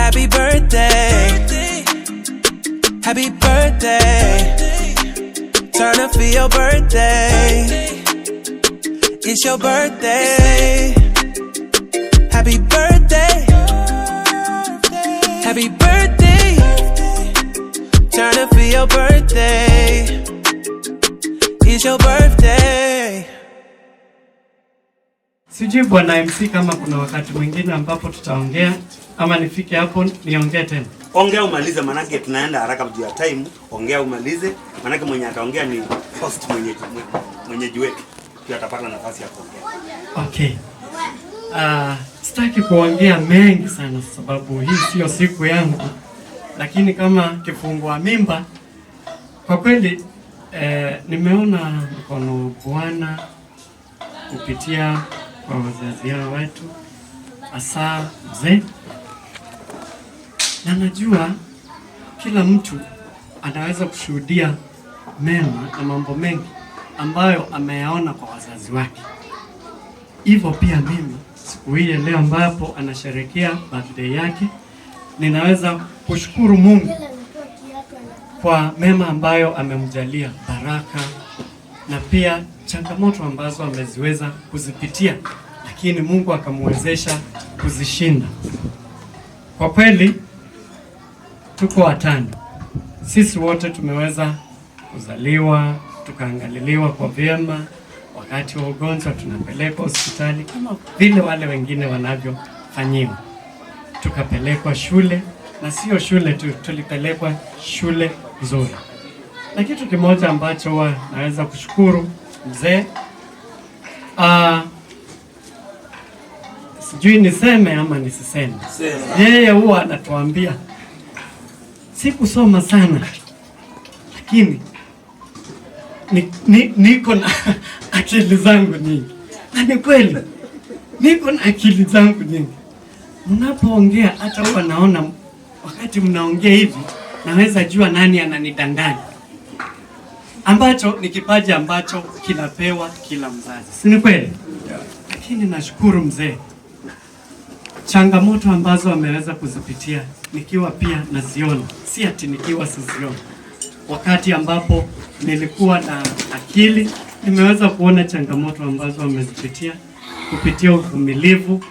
Happy birthday. Happy birthday. Turn up for your birthday. It's your birthday. Happy birthday. Happy birthday. Turn up for your birthday. It's your birthday. Sijui bwana MC kama kuna wakati mwingine ambapo tutaongea ama nifike hapo niongee tena. Ongea umalize, manake tunaenda haraka juu ya time. Ongea umalize, manake mwenye ataongea ni host, mwenyeji wetu pia atapata nafasi ya kuongea. Okay. Sitaki kuongea mengi sana sababu hii sio siku yangu, lakini kama kifungua mimba kwa kweli nimeona mkono Bwana kupitia kwa wazazi hao wetu, hasa mzee, na najua kila mtu anaweza kushuhudia mema na mambo mengi ambayo ameyaona kwa wazazi wake. Hivyo pia mimi siku hii ya leo ambapo anasherehekea birthday yake, ninaweza kushukuru Mungu kwa mema ambayo amemjalia, baraka na pia changamoto ambazo ameziweza kuzipitia, lakini Mungu akamwezesha kuzishinda. Kwa kweli tuko watano, sisi wote tumeweza kuzaliwa tukaangaliliwa kwa vyema. Wakati wa ugonjwa tunapelekwa hospitali kama vile wale wengine wanavyofanyiwa. Tukapelekwa shule na sio shule tu, tulipelekwa shule nzuri. Na kitu kimoja ambacho huwa naweza kushukuru mzee, sijui niseme ama nisiseme. Yeye huwa anatuambia sikusoma sana, lakini niko na akili zangu nyingi, na ni kweli niko na akili zangu nyingi. Mnapoongea hata huwa naona wakati mnaongea hivi naweza jua nani ananidanganya, ambacho ni kipaji ambacho kinapewa kila mzazi, si ni kweli? Lakini nashukuru mzee, changamoto ambazo ameweza kuzipitia nikiwa pia naziona, si ati nikiwa siziona. Wakati ambapo nilikuwa na akili, nimeweza kuona changamoto ambazo amezipitia kupitia uvumilivu,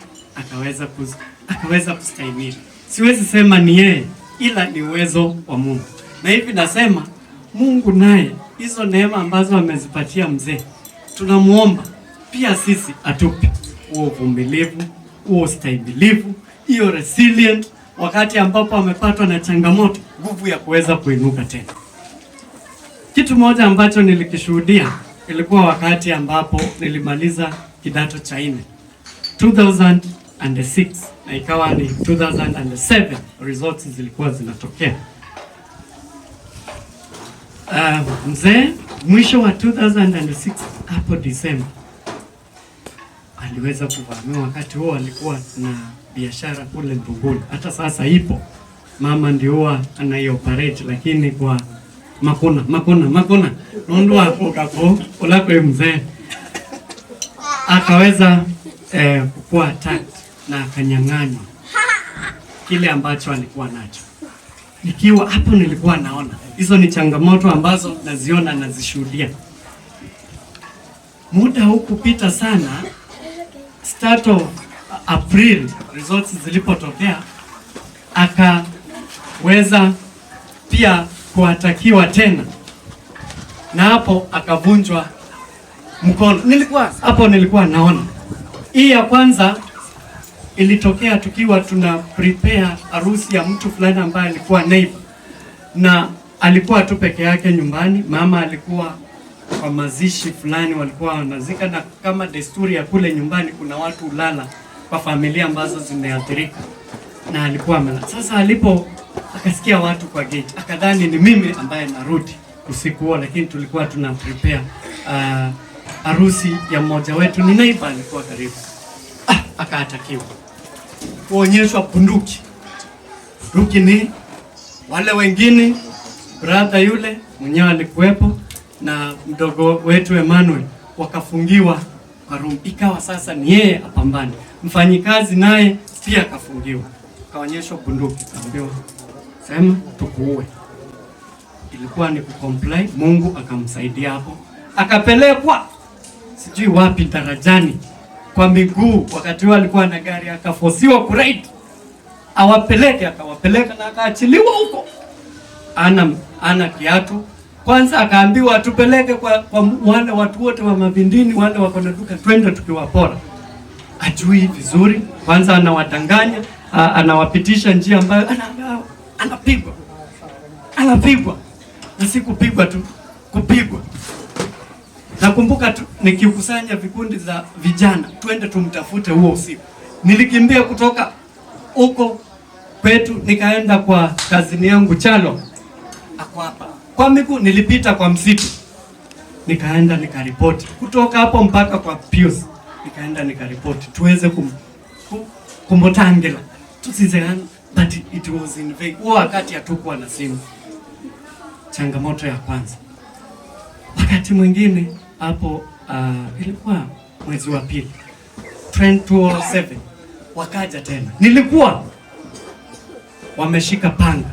akaweza kustahimili. Siwezi sema ni yeye, ila ni uwezo wa Mungu. Na hivi nasema Mungu naye hizo neema ambazo amezipatia mzee, tunamuomba pia sisi atupe huo uvumilivu, huo ustahimilivu, hiyo resilient, wakati ambapo amepatwa na changamoto, nguvu ya kuweza kuinuka tena. Kitu moja ambacho nilikishuhudia ilikuwa wakati ambapo nilimaliza kidato cha nne 2006 na ikawa ni 2007 results zilikuwa zinatokea. Mzee mwisho wa 2006 hapo December aliweza kuvamiwa. Wakati huo alikuwa na biashara kule Ndunguni, hata sasa ipo, mama ndio huwa anaioperate, lakini kwa makuna makuna makuna nundu akukako ulakwe mzee akaweza kukuwa attacked na akanyang'anywa kile ambacho alikuwa nacho. Nikiwa hapo nilikuwa naona hizo ni changamoto ambazo naziona nazishuhudia. Muda hukupita sana, start of April results zilipotokea, akaweza pia kuattackiwa tena, na hapo akavunjwa mkono. Nilikuwa hapo, nilikuwa naona hii ya kwanza ilitokea tukiwa tuna prepare harusi ya mtu fulani ambaye alikuwa neighbor na alikuwa tu peke yake nyumbani. Mama alikuwa kwa mazishi fulani, walikuwa wanazika, na kama desturi ya kule nyumbani kuna watu ulala kwa familia ambazo zimeathirika, na alikuwa amelala. Sasa alipo akasikia watu kwa gate, akadhani ni mimi ambaye narudi usiku huo, lakini tulikuwa tuna prepare harusi ya mmoja wetu, ni neighbor alikuwa karibu. Akaattackiwa kuonyeshwa bunduki. Bunduki ni wale wengine, brother yule mwenyewe alikuwepo na mdogo wetu Emmanuel, wakafungiwa kwa room. Ikawa sasa ni yeye apambane, mfanyikazi naye pia akafungiwa. Akaonyeshwa bunduki, akaambiwa sema tukuue. Ilikuwa ni kucomply. Mungu akamsaidia hapo, akapelekwa sijui wapi darajani kwa miguu. Wakati huo alikuwa na gari, akafosiwa kuride awapeleke, akawapeleka na akaachiliwa huko. Ana kiatu kwanza, akaambiwa tupeleke kwa wale watu wote wa Mavindini, wale wako na duka, twende tukiwapora. Ajui vizuri, kwanza anawadanganya, anawapitisha njia ambayo anapigwa, anapigwa na si kupigwa tu, kupigwa. Nakumbuka tu nikikusanya vikundi za vijana twende tumtafute huo usiku. Nilikimbia kutoka huko kwetu nikaenda kwa kazini yangu Chalo, ako hapa kwa miguu. Nilipita kwa msitu nikaenda nikaripoti kutoka hapo mpaka kwa Pius, nikaenda nikaripoti tuweze kumutangila tusizeana, but it was in vain. Huo wakati hatukuwa na simu. Changamoto ya kwanza. Wakati mwingine hapo ilikuwa mwezi wa pili 2007 wakaja tena, nilikuwa wameshika panga,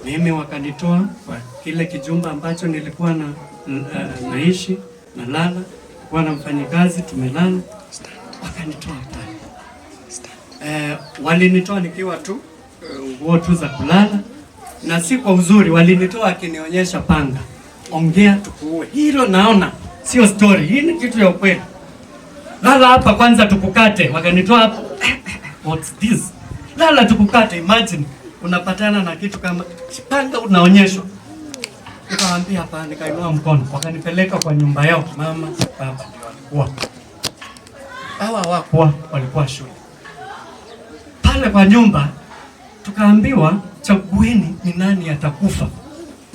mimi wakanitoa kwa kile kijumba ambacho nilikuwa na naishi nalala, kuwa na mfanyikazi tumelala, wakanitoa pale. Walinitoa nikiwa tu nguo tu za kulala, na si kwa uzuri, walinitoa akinionyesha panga, ongea tukuue. Hilo naona sio story, hii ni kitu ya ukweli. Lala hapa kwanza tukukate. Wakanitoa hapo. What's this? Lala tukukate. Imagine unapatana na kitu kama panga unaonyeshwa. Nikamwambia hapana, nikainua mkono. Wakanipeleka kwa nyumba yao, mama baba ndio walikuwa. Hawa hawakuwa, walikuwa shule. Pale kwa nyumba tukaambiwa chagueni ni nani atakufa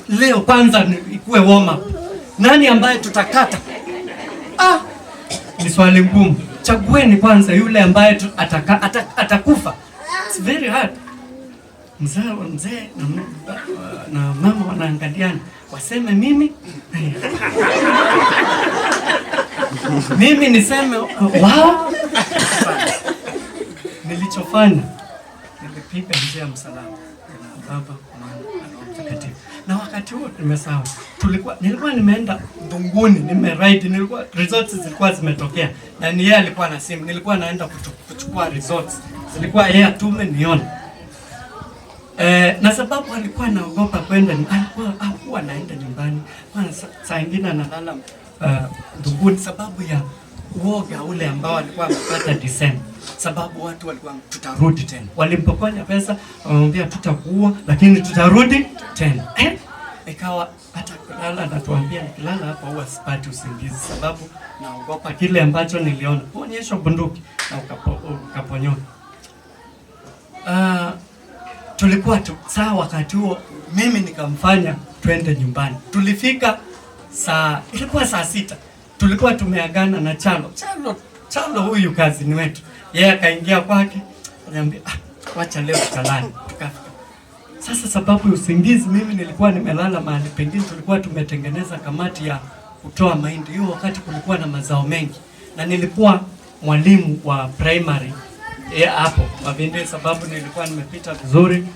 leo, kwanza ikuwe warm up. Nani ambaye tutakata? Ah, ni swali ngumu. Chagueni kwanza yule ambaye atakufa. It's very hard. Mzee na mama wanaangaliana, waseme mimi mimi niseme wao. Nilichofanya, nilipiga njia ya msalaba na Baba, Mwana na Roho Mtakatifu. Na wakati huo nimesahau, nilikuwa nimeenda Ndunguni, nimeride, nilikuwa results zilikuwa zimetokea, na ni yeye alikuwa na simu, nilikuwa naenda kuchukua results, zilikuwa yeye atume nione. Na sababu alikuwa anaogopa kwenda, alikuwa hakuwa anaenda nyumbani, kwa saa ingine analala Ndunguni sababu ya uoga ule ambao alikuwa amepata Disemba, sababu watu walikuwa tutarudi tena, walimpokonya pesa, wamwambia tutakuua, lakini tutarudi tena. Ikawa hata kulala anatuambia nikilala hapa huwa sipati usingizi, sababu naogopa kile ambacho niliona, kuonyeshwa bunduki na ukaponyoka. Tulikuwa tu saa wakati huo mimi nikamfanya twende nyumbani. Tulifika ilikuwa saa 6. Tulikuwa tumeagana na Chalo. Chalo huyu kazini wetu. Yeye akaingia kwake, akaniambia wacha leo tutalala. Tukafika. Sasa sababu ya usingizi mimi nilikuwa nimelala mahali pengine, tulikuwa tumetengeneza kamati ya kutoa mahindi. Hiyo wakati kulikuwa na mazao mengi. Na nilikuwa mwalimu wa primary hapo Mavindi, sababu nilikuwa nimepita vizuri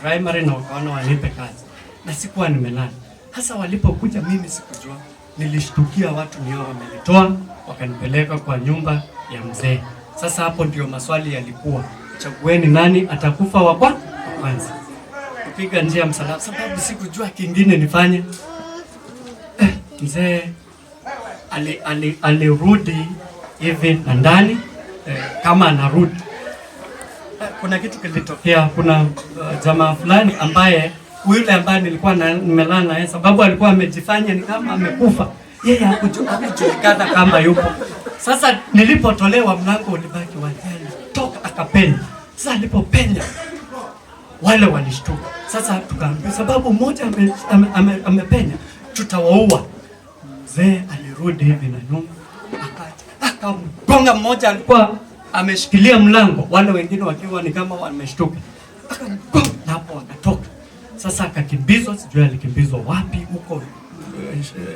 primary na wakaona wanipe kazi. Na sikuwa nimelala. Hasa walipokuja mimi sikujua. Nilishtukia watu ndio wamenitoa, wakanipeleka kwa nyumba ya mzee. Sasa hapo ndio maswali yalikuwa. Chagueni nani atakufa wa kwanza. Kupiga njia ya msalaba, sababu sikujua kingine nifanye. Mzee alirudi hivi na ndani kama anarudi. Kuna kitu kilitokea, kuna jamaa fulani ambaye yule ambaye nilikuwa nimelala naye, sababu alikuwa amejifanya ni kama amekufa. Yeye hakujulikana kama yupo. Sasa nilipotolewa mlango ulibaki wazi, toka akapenya. Sasa alipopenya wale walishtuka. Sasa tukaambiwa sababu mmoja amepenya tutawaua. Mzee alirudi hivi na nyuma akamgonga mmoja alikuwa ameshikilia mlango, wale wengine wakiwa ni kama wameshtuka. Akamgonga na hapo akatoka. Sasa akakimbizwa, sijui alikimbizwa wapi huko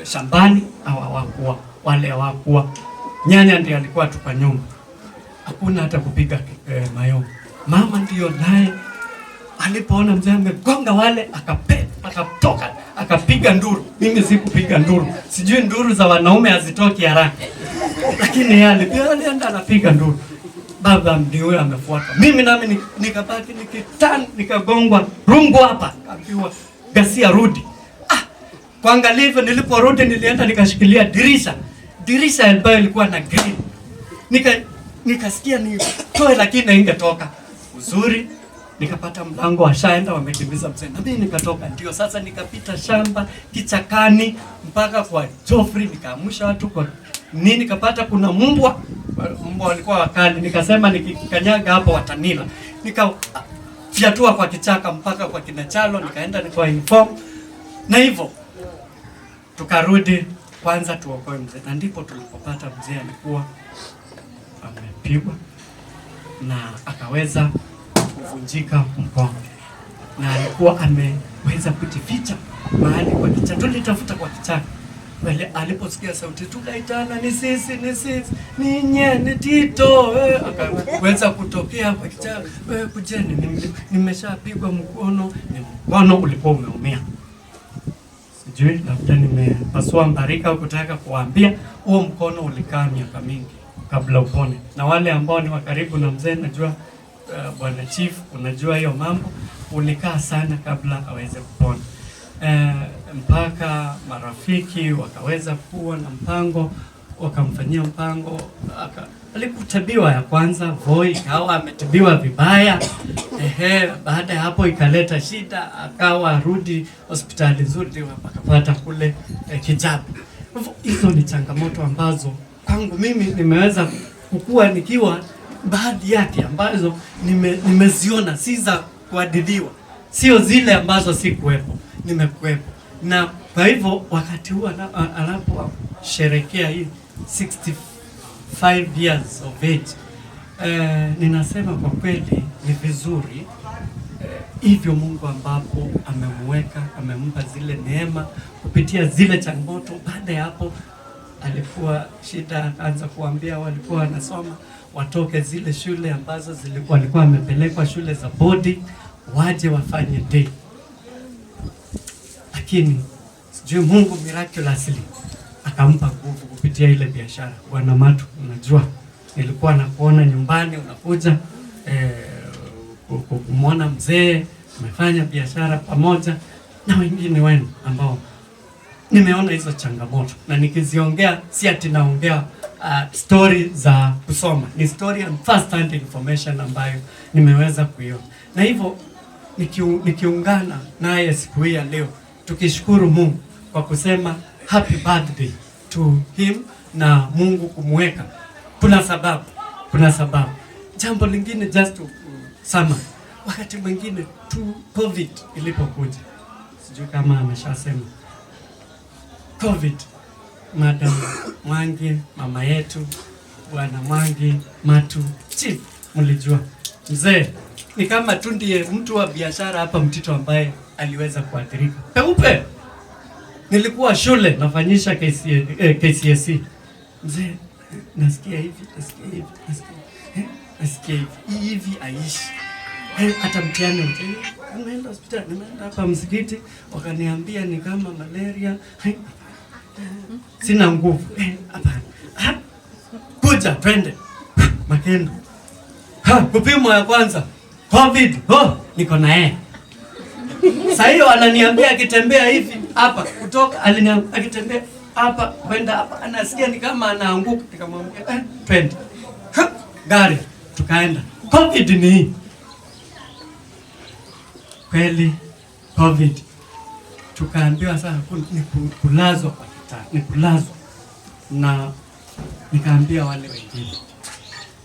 shambani au hawakuwa wale hawakuwa. Nyanya ndiye alikuwa tu kwa nyumba. Hakuna hata kupiga mayowe. Mama ndiyo naye alipoona mzee amegonga wale, akatoka akapiga nduru. Mimi sikupiga nduru, sijui nduru za wanaume hazitoki haraka, lakini yeye alienda anapiga nduru. Baba ndio huyo amefuata. Mimi nami nikabaki nikitan, nikagongwa rungu hapa, kaambiwa Ghasia rudi. Kuangalia hivyo, niliporudi nilienda nikashikilia dirisha ambayo ilikuwa na green. Nikasikia nitoe, lakini haingetoka. Uzuri nikapata mlango washaenda wamekimbiza mzee, na mimi nikatoka. Ndio sasa nikapita shamba kichakani mpaka kwa Joffrey, nikaamsha watu kwa nini, nikapata kuna mbwa walikuwa wakali, nikasema nikikanyaga hapo watanila. Nikafyatua kwa kichaka mpaka kwa kinachalo, nikaenda nikawa inform, na hivyo tukarudi kwanza tuokoe mzee, na ndipo tulipopata mzee alikuwa amepigwa na akaweza kuvunjika mkono, na alikuwa ameweza kujificha mahali kwa kichaka. Tulitafuta kwa kichaka. Wale aliposikia sauti tukaitana, ni sisi, ni sisi, ni nye, ni Tito. Akaweza kutokea kwa kichaka, kujeni, nimeshapigwa mkono. Ni mkono ulikuwa umeumia. Sijui, labda nimepasua mbarika kutaka kuambia, huo mkono ulikaa miaka mingi kabla upone. Na wale ambao ni wa karibu na mzee, najua Bwana Chief, unajua hiyo mambo, ulikaa sana kabla aweze kupona. Mpaka marafiki wakaweza kuwa na mpango, wakamfanyia mpango. Alikutibiwa ya kwanza Voi, ikawa ametibiwa vibaya. Baada ya hapo ikaleta shida, akawa rudi hospitali nzuri, akapata kule Kijabe. Hizo ni changamoto ambazo kwangu mimi nimeweza kukua nikiwa baadhi yake ambazo nimeziona, si za kuadiliwa, sio zile ambazo si kuwepo, nimekuwepo. Na kwa hivyo wakati huu anaposherehekea hii 65 years of age, ninasema kwa kweli ni vizuri hivyo Mungu ambapo amemweka, amempa zile neema kupitia zile changamoto. Baada ya hapo alikuwa shida, akaanza kuambia walikuwa wanasoma watoke zile shule ambazo zilikuwa walikuwa wamepelekwa shule za bodi, waje wafanye day. Lakini sijui Mungu miraculously akampa nguvu kupitia ile biashara. Bwana Matu, unajua nilikuwa nakuona nyumbani unakuja kumwona mzee, umefanya biashara pamoja na wengine wenu ambao nimeona hizo changamoto, na nikiziongea si ati naongea story za kusoma, ni story and first hand information ambayo nimeweza kuiona. Na hivyo nikiungana naye siku hii ya leo, tukishukuru Mungu kwa kusema happy birthday to him na Mungu kumweka, kuna sababu, kuna sababu. Jambo lingine just to sum, wakati mwingine tu COVID ilipokuja, sijui kama ameshasema COVID, Madam Mwangi, mama yetu, Bwana Mwangi, Matu, Chief, mlijua mzee ni kama tu ndiye mtu wa biashara hapa Mtito ambaye aliweza kuathirika peupe. Nilikuwa shule nafanyisha KCSE, mzee nasikia hivi, nasikia hivi, nasikia hivi hivi, aishi hata mtihani. Nimeenda hospitali, nimeenda hapa msikiti, wakaniambia ni kama malaria, sina nguvu. Hapana, kuja twende Makendo, kupimwa ya kwanza COVID, niko na yeye. Sasa hiyo ananiambia akitembea hivi hapa kutoka, aliniambia akitembea hapa kwenda hapa anasikia ni kama anaanguka. Nikamwambia twende gari, tukaenda. COVID ni hii kweli, COVID tukaambiwa sasa ni kulazwa kwa kitanda, ni kulazwa. Na nikaambia wale wengine,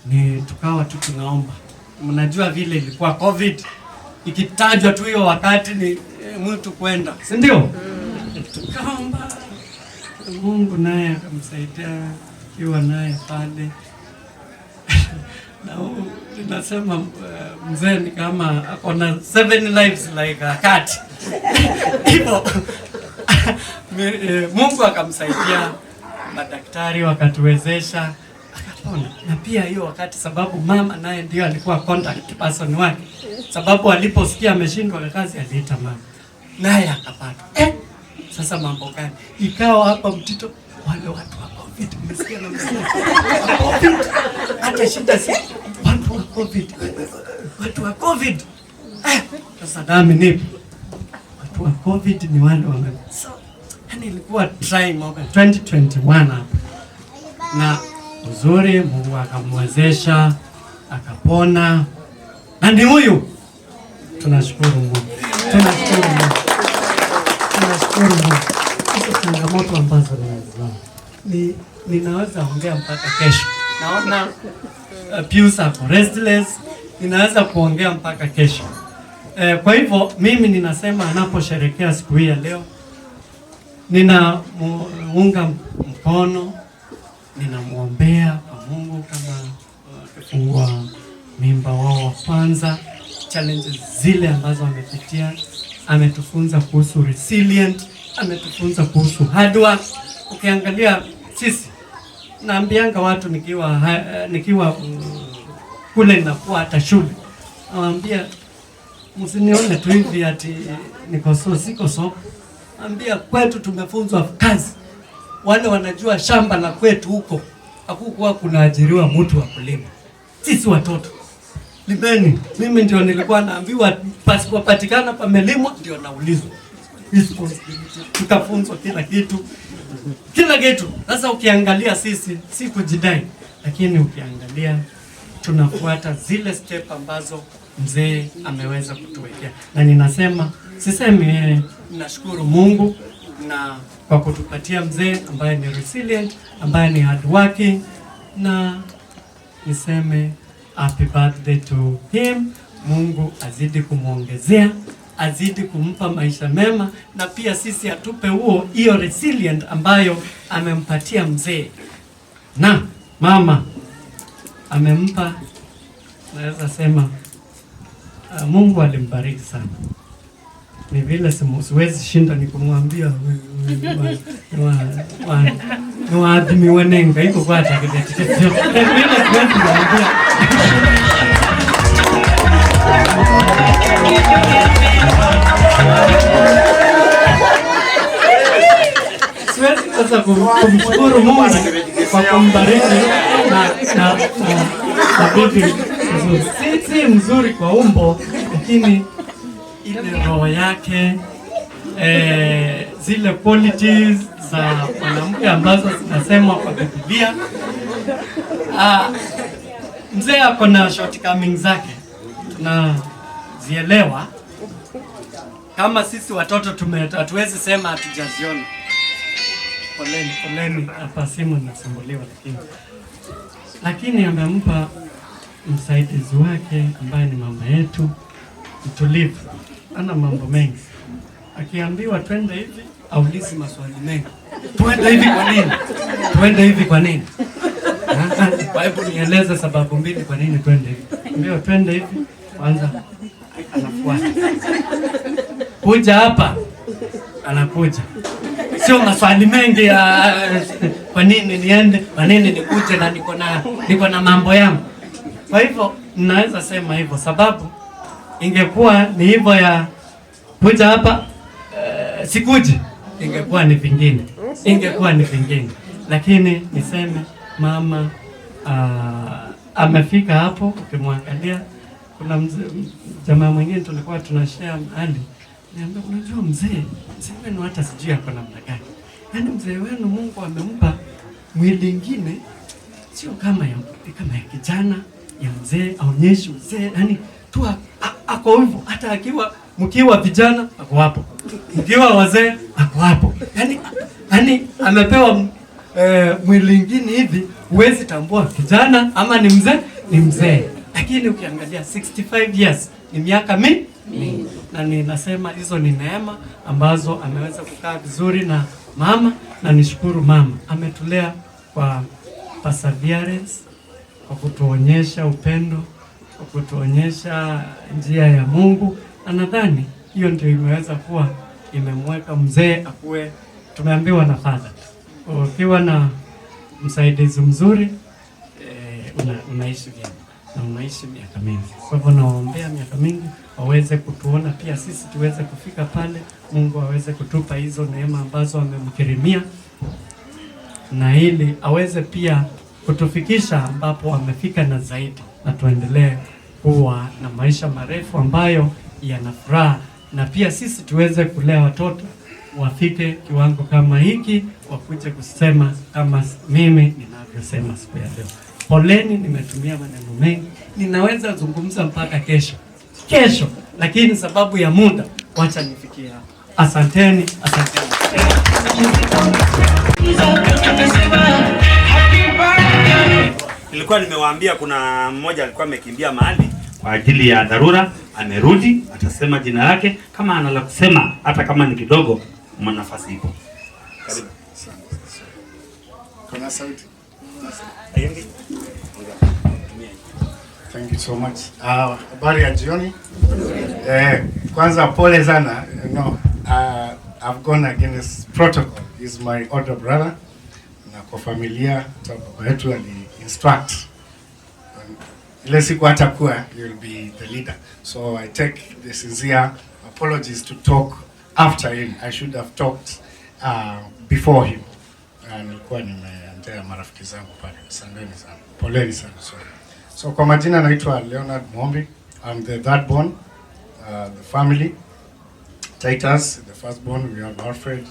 ni tukawa tu tunaomba. Mnajua vile ilikuwa COVID ikitajwa tu hiyo wakati ni mtu kwenda, si ndio? Tukaomba Mungu naye akamsaidia, kiwa naye pale. Na tunasema mzee ni kama akona 7 lives like a cat. Hivyo Mungu akamsaidia, madaktari wakatuwezesha, Akapona. Na pia hiyo wakati, sababu mama naye ndio alikuwa contact person wake, sababu aliposikia ameshindwa na kazi aliita mama, naye akapata. Sasa mambo gani? Ikawa hapa Mtito wale watu wa COVID, mmesikia na msikia COVID, hata shida si watu wa COVID, watu wa COVID. Sasa nami nipo watu wa COVID ni wale wame, so yani ilikuwa trying moment 2021 hapa, na uzuri Mungu akamwezesha akapona, na ni huyu. Tunashukuru Mungu, tunashukuru Mungu, tunashukuru Mungu. Hizo changamoto ambazo nimeziona ni ninaweza ongea mpaka kesho. Naona Pius ako restless, ninaweza kuongea mpaka kesho. Kwa hivyo mimi ninasema anaposherekea siku hii ya leo, ninamuunga mkono, ninamwombea kwa Mungu kama kifungua mimba wao wa kwanza, challenges zile ambazo amepitia, ametufunza kuhusu resilient, ametufunza kuhusu hard work. Ukiangalia sisi, naambianga watu nikiwa kule ninakuwa hata shule, nawaambia msinione tu hivi ati niko so siko so. Ambia kwetu tumefunzwa kazi. Wale wanajua shamba la kwetu huko hakukuwa kunaajiriwa mtu wa kulima. Sisi watoto limeni. Mimi ndio nilikuwa naambiwa pasipopatikana pamelimwa ndio naulizwa. Responsibility. Tukafunzwa kila kitu, kila kitu. Sasa ukiangalia sisi si kujidai, lakini ukiangalia tunafuata zile step ambazo mzee ameweza kutuwekea, na ninasema sisemi, nashukuru Mungu na kwa kutupatia mzee ambaye ni resilient, ambaye ni hardworking, na niseme happy birthday to him. Mungu azidi kumwongezea, azidi kumpa maisha mema, na pia sisi atupe huo hiyo resilient ambayo amempatia mzee. Na mama amempa, naweza sema Mungu alimbariki sana. Ni vile siwezi shinda nikumwambia niwaadhimiwe nenga iko kwa vile siwezi kumwambia. Siwezi sasa kumshukuru Mungu kwa kumbariki na bibi mzuri. Si mzuri kwa umbo, lakini ile roho yake, zile qualities za mwanamke ambazo zinasemwa kwa Biblia. Mzee ako na shortcomings zake, tunazielewa. Kama sisi watoto hatuwezi sema hatujaziona. Poleni, poleni, hapa simu inasumbuliwa, lakini amempa msaidizi wake ambaye ni mama yetu, mtulivu, ana mambo mengi. Akiambiwa twende hivi, aulizi maswali mengi. Twende hivi kwa nini? Twende hivi kwa nini? Hebu nieleze sababu mbili kwa nini twende hivi. Ndio twende hivi, kwanza anafuata. Kuja hapa, anakuja. Sio maswali mengi ya kwa nini niende, kwa nini nikuje na niko na mambo yangu. Kwa hivyo naweza sema hivyo, sababu ingekuwa ni hivyo ya kuja hapa sikuji, ingekuwa ni vingine, ingekuwa ni vingine. Lakini niseme mama amefika hapo. Ukimwangalia kuna jamaa mwingine tulikuwa tunashare mahali, niambia unajua mzee wenu hata sijui ako namna gani. Yaani mzee wenu Mungu amempa mwili ingine, sio kama ya kijana, ya mzee, aonyeshi uzee, yani tu ako hivyo. Hata akiwa mkiwa vijana ako hapo, mkiwa wazee ako hapo. Yani amepewa mwili ingine hivi, huwezi tambua kijana ama ni mzee, ni mzee. Lakini ukiangalia 65 years ni miaka mingi, na ninasema hizo ni neema ambazo ameweza kukaa vizuri na mama, na nishukuru mama ametulea kwa perseverance, kwa kutuonyesha upendo, kwa kutuonyesha njia ya Mungu, na nadhani hiyo ndio imeweza kuwa imemweka mzee akuwe. Tumeambiwa na father, ukiwa na msaidizi mzuri Unaishi vyema na unaishi miaka mingi. Kwa hivyo nawaombea miaka mingi waweze kutuona pia sisi tuweze kufika pale, Mungu aweze kutupa hizo neema ambazo amemkirimia, na ili aweze pia kutufikisha ambapo amefika na zaidi, na tuendelee kuwa na maisha marefu ambayo yana furaha, na pia sisi tuweze kulea watoto wafike kiwango kama hiki, wakuje kusema kama mimi ninavyosema siku ya leo. Poleni, nimetumia maneno mengi, ninaweza zungumza mpaka kesho kesho, lakini sababu ya muda, wacha nifikie hapa. Asanteni, asanteni. Nilikuwa nimewaambia kuna mmoja alikuwa amekimbia mahali kwa ajili ya dharura, amerudi, atasema jina lake kama ana la kusema, hata kama ni kidogo, nafasi ipo. Karibu. Kuna sauti. Ayengi. Thank you so much. Habari ya jioni. Kwanza pole sana. No, I've gone against protocol. He's my older brother. Na kwa familia hata baba yetu ali instruct. Ile siku hatakuwa, you'll be the leader. So I take the sincere apologies to talk after him. I should have talked before him. Nilikuwa nimeendea marafiki zangu pale. Asanteni sana. Poleni sana. Sorry. So kwa majina naitwa Leonard Mombi. I'm the third born, the family. Titus, the first born. We have Alfred,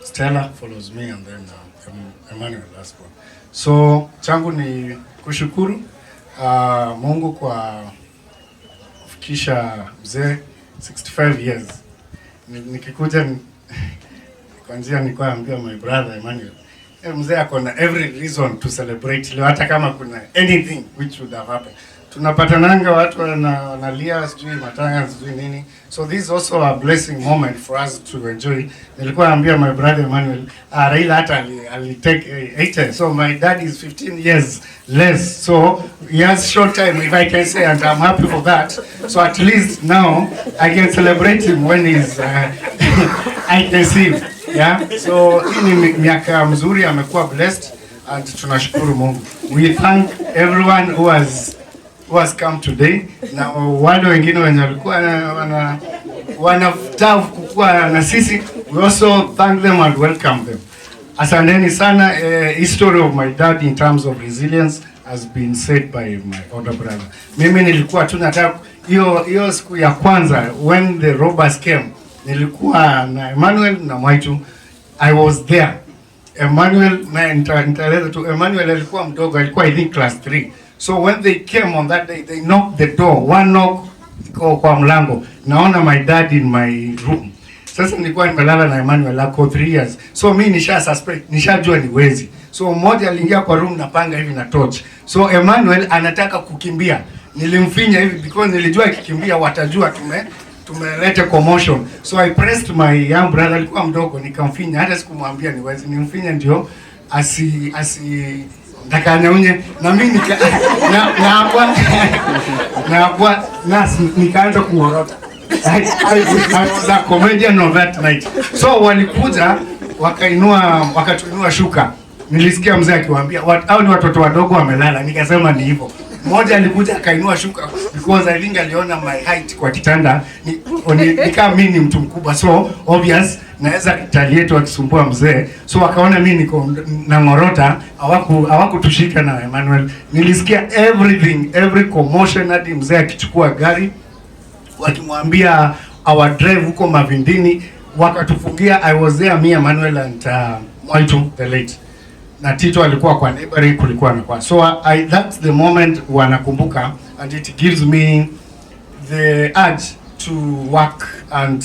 Stella follows me, and then Emmanuel, last born. So changu ni kushukuru Mungu kwa kufikisha mzee 65 years. Nikikuja kwa njia nilikuwa naambia my brother Emmanuel, mzee ako na every reason to celebrate leo, hata kama kuna anything which would have happened. Tunapatananga watu wanalia sijui matanga sijui nini, so this is also a blessing moment for us to enjoy. Nilikuwa naambia my brother Emmanuel, Raila hata ali take 80, so my dad is 15 years less, so he has short time, if I can say, and I'm happy for that. So at least now I can celebrate him when he's I can see him. Yeah, so hii ni miaka mzuri, amekuwa blessed and tunashukuru Mungu. We thank everyone who has come today, na wale wengine wenye walikuwa wanataka kukua na sisi, we also thank them and welcome them. Asanteni sana. History of my dad in terms of resilience has been said by my older brother. Mimi nilikuwa tu nataka hiyo siku ya kwanza when the robbers came, nilikuwa na Emmanuel na Mwaitu. I was there. Emmanuel na nitaeleza tu, Emmanuel alikuwa mdogo, alikuwa, I think, class 3. So when they came on that day, they knocked the door, one knock kwa mlango. Naona my dad in my room. Sasa nilikuwa nimelala na Emmanuel, ako 3 years. So mi nisha suspect, nishajua ni wezi. So mmoja aliingia kwa room na panga hivi na torch. So Emmanuel anataka kukimbia. Nilimfinya hivi because nilijua akikimbia watajua tumeleta commotion. So I pressed my young brother, alikuwa mdogo, nikamfinya, hata sikumwambia ni wezi, nimfinya ndio asi ndakanyaunye na mimi nika na nikaanza kungorota. I was a comedian of that night. So walikuja wakatuinua shuka. Nilisikia mzee akiwaambia, "Hao ni watoto wadogo wamelala." Nikasema ni hivyo. Mmoja alikuja akainua shuka because I think aliona my height kwa kitanda ni kama mimi ni mtu mkubwa, so obvious naweza tali yetu akisumbua mzee, so wakaona mimi niko na ngorota, hawakutushika na Emmanuel. Nilisikia everything, every commotion, hadi mzee akichukua gari wakimwambia our drive huko Mavindini, wakatufungia. I was there, me, Emmanuel and Mwaitu the late, na Tito alikuwa kwa neighboring, kulikuwa na kwa, so that's the moment wanakumbuka and it gives me the urge to work, and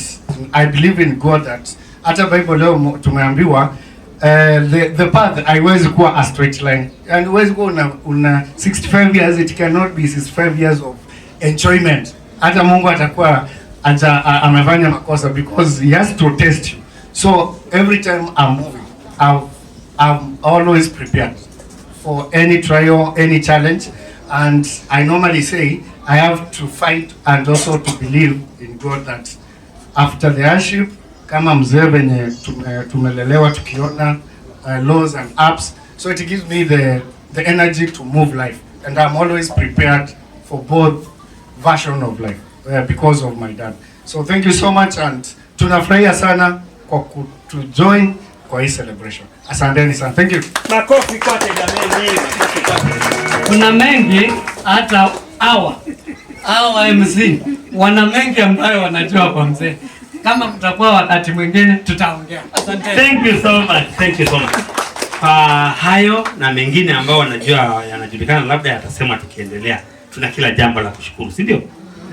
I believe in God that hata Bible leo tumeambiwa the path haiwezi kuwa a straight line and huwezi kuwa una 65 years, it cannot be 65 years of enjoyment. Hata Mungu atakuwa amefanya makosa because he has to test you. So every time I'm moving, I'm always prepared for any trial, any challenge. And I normally say I have to fight and also to believe in God that after the hardship, kama mzee venye tumelelewa tukiona lows and ups, so it gives me the energy to move life. And I'm always prepared for both version of life because of my dad. So thank you so much and tunafurahia sana kwa kutujoin kwa hii celebration. Asanteni sana. Thank you. Makofi kwake jameni, makofi kwake. Kuna mengi hata hawa MC wana mengi ambayo wanajua kwa mzee. Kama kutakuwa wakati mwingine tutaongea. Asante. Thank you so much. Thank you so much. Kwa hayo na mengine ambayo wanajua yanajulikana, labda yatasemwa tukiendelea. Tuna kila jambo la kushukuru, si ndio?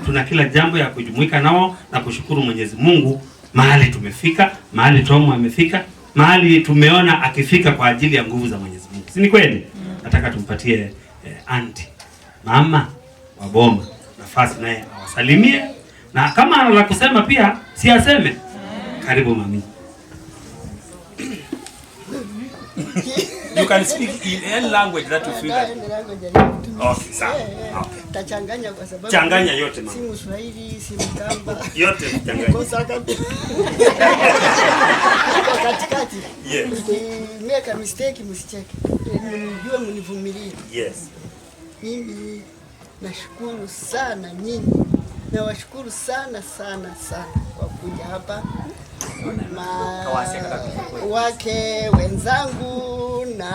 Tuna kila jambo ya kujumuika nao na kushukuru Mwenyezi Mungu mahali tumefika, mahali Tom amefika, mahali tumeona akifika kwa ajili ya nguvu za Mwenyezi Mungu. Si ni kweli? Nataka tumpatie auntie mama wa boma nafasi naye awasalimie, na kama ana la kusema pia si aseme. Karibu mami. You can speak in any language that you feel like. Okay, sawa. Okay. Tachanganya kwa sababu Changanya yote mama. Si Mswahili, si Mkamba. Yote mchanganya. Kosa kabisa. Niko katikati. Yes. Nikimake mistake msicheke. Mnijue mnivumilie. Yes. Mimi nashukuru sana nyinyi. Nawashukuru sana sana sana kwa kuja hapa. Wake wenzangu na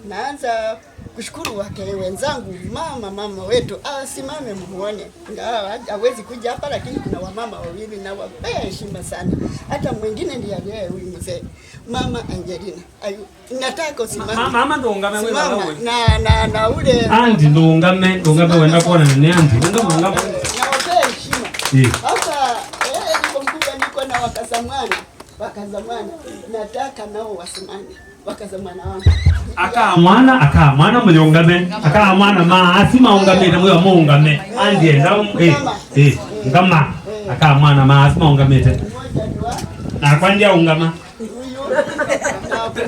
naanza kushukuru wake wenzangu, mama wetu asimame muone, ingawa hawezi kuja hapa, lakini kuna wamama wawili na wapea heshima sana. Hata mwingine ndiye aliye huyu mzee, Mama Angelina. Ayu, nataka usimame. Mama ndo ungame wewe Simama. wewe. Na ule Andi ndo ungame wenda kuona ni andi. Ungame ungame. Nawapea heshima. Hapa niko mkubwa, niko na wakazamwana. Wakazamwana nataka nao wasimame. Wakazamwana wangu. Aka mwana muyungame, aka mwana maasima ungame na mwe muungame. Andi enda ngama. Aka mwana maasima ungame te. Na kwandia ungama.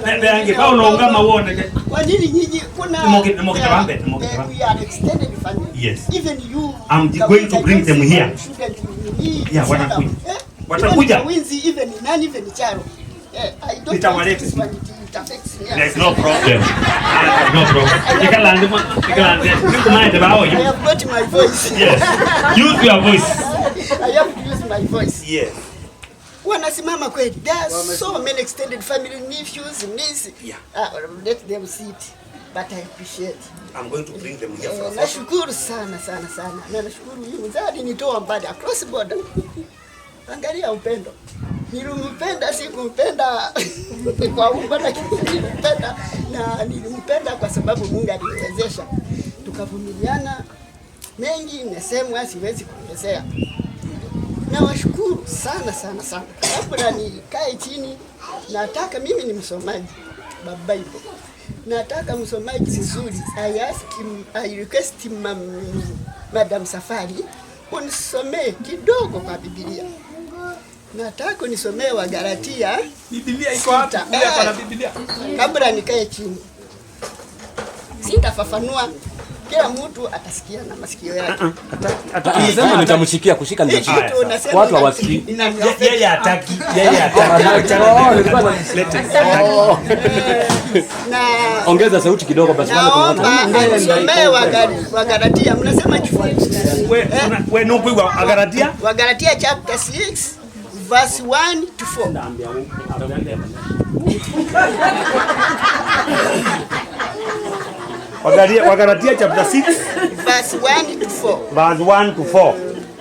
Bebe yangi pa unaungama uone. Kwa nini nyinyi kuna Nimokita bambe, nimokita bambe. We are extended family. Yes. Even you I'm going to bring them here. Yeah, watakuja. Watakuja. Winzi even nani even Charo. I don't Nitawaleta. this one, it affects me. There's no problem. No problem. Ikalandi. Nikumaende bao I you. have got my voice. Yes. Use your voice. I have to use my voice. Yes. Wanasimama kweli. There are so many extended family, nephews, nieces. Yeah. Let them sit. But I appreciate. I'm going to bring them here for a Nashukuru sana sana sana. Na nashukuru huyu mzee alinitoa mbali across border. Angalia upendo. Nilimpenda, sikumpenda kwa umbo, lakini nilimpenda, na nilimpenda kwa sababu Mungu aliniwezesha. Tukavumiliana. Mengi imesemwa, siwezi kuelezea. Nawashukuru sana sana sana. Kabla nikae chini, nataka mimi ni msomaji wa Bible. Nataka msomaji vizuri. I request Madam Safari unisomee kidogo kwa Biblia. Nataka unisomee Wagalatia. Biblia iko wapi? Biblia kwa Biblia. Kabla nikae chini. Sitafafanua. Kila mtu atasikia na masikio yake. Atasema nitamshikia kushika nitamshikia. Watu hawasikii. Yeye hataki. Yeye hataki. Na ongeza sauti kidogo basi maana kuna watu. Naomba Wagalatia, mnasema kifungu. Wewe nupi Wagalatia? Wagalatia chapter 6 verse 1 to 4. Wagalatia chapter 6 verse 1 to 4. Verse 1 to 4.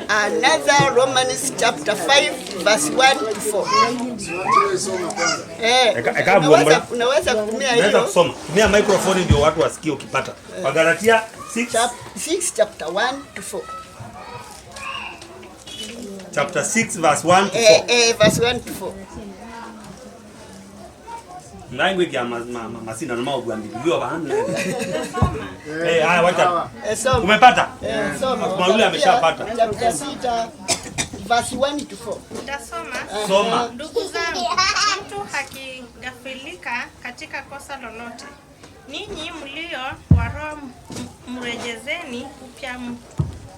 Another Romans chapter 5 verse 1 to 4. Unaweza kutumia hiyo. Unaweza kusoma. Tumia microphone ndio watu wasikie ukipata. Wagalatia 6 chapter 1 to 4. Chapter 6 verse 1 to 4. Verse 1 to 4. Language ya masina na maovu ambibiliwa bana. Haya wacha. Umepata? Soma. Maule ameshapata. Chapter 6 verse 1 to 4. Nitasoma. Soma. Ndugu zangu, mtu hakigafilika katika kosa lolote, ninyi mlio wa roho mrejezeni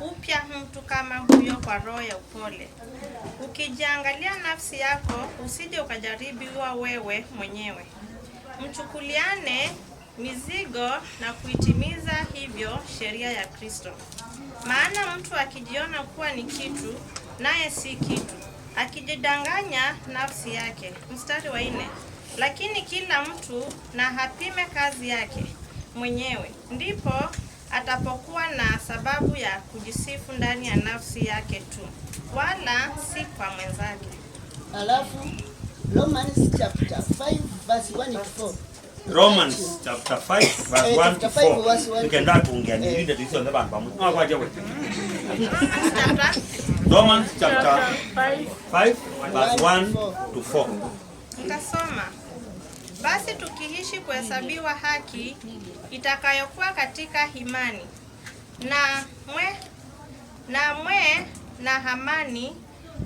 upya mtu kama huyo kwa roho ya upole. Ukijiangalia nafsi yako, usije ukajaribiwa wewe mwenyewe. Mchukuliane mizigo na kuitimiza hivyo sheria ya Kristo. Maana mtu akijiona kuwa ni kitu, naye si kitu, akijidanganya nafsi yake. Mstari wa 4. Lakini kila mtu na apime kazi yake mwenyewe, ndipo atapokuwa na sababu ya kujisifu ndani ya nafsi yake tu, wala si kwa mwenzake. Alafu Romans chapter 5 verse 1 to 4. Romans chapter 5 verse 1 to 4. Tukenda kuongea ni ndio tuisio ndaba pamoja. No kwa jawe. Romans chapter 5 verse 1 to 4. Nitasoma. Basi tukiishi kuhesabiwa haki itakayokuwa katika imani, na mwe na amani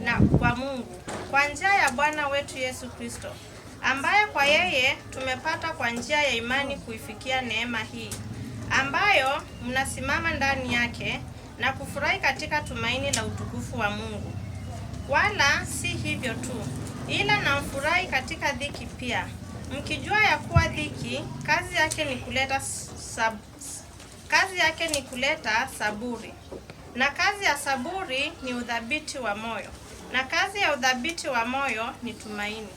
na kwa Mungu kwa njia ya Bwana wetu Yesu Kristo, ambaye kwa yeye tumepata kwa njia ya imani kuifikia neema hii, ambayo mnasimama ndani yake na kufurahi katika tumaini la utukufu wa Mungu. Wala si hivyo tu, ila na mfurahi katika dhiki pia, mkijua ya kuwa dhiki kazi yake ni kuleta saburi, na kazi ya saburi ni udhabiti wa moyo, na kazi ya udhabiti wa moyo ni tumaini.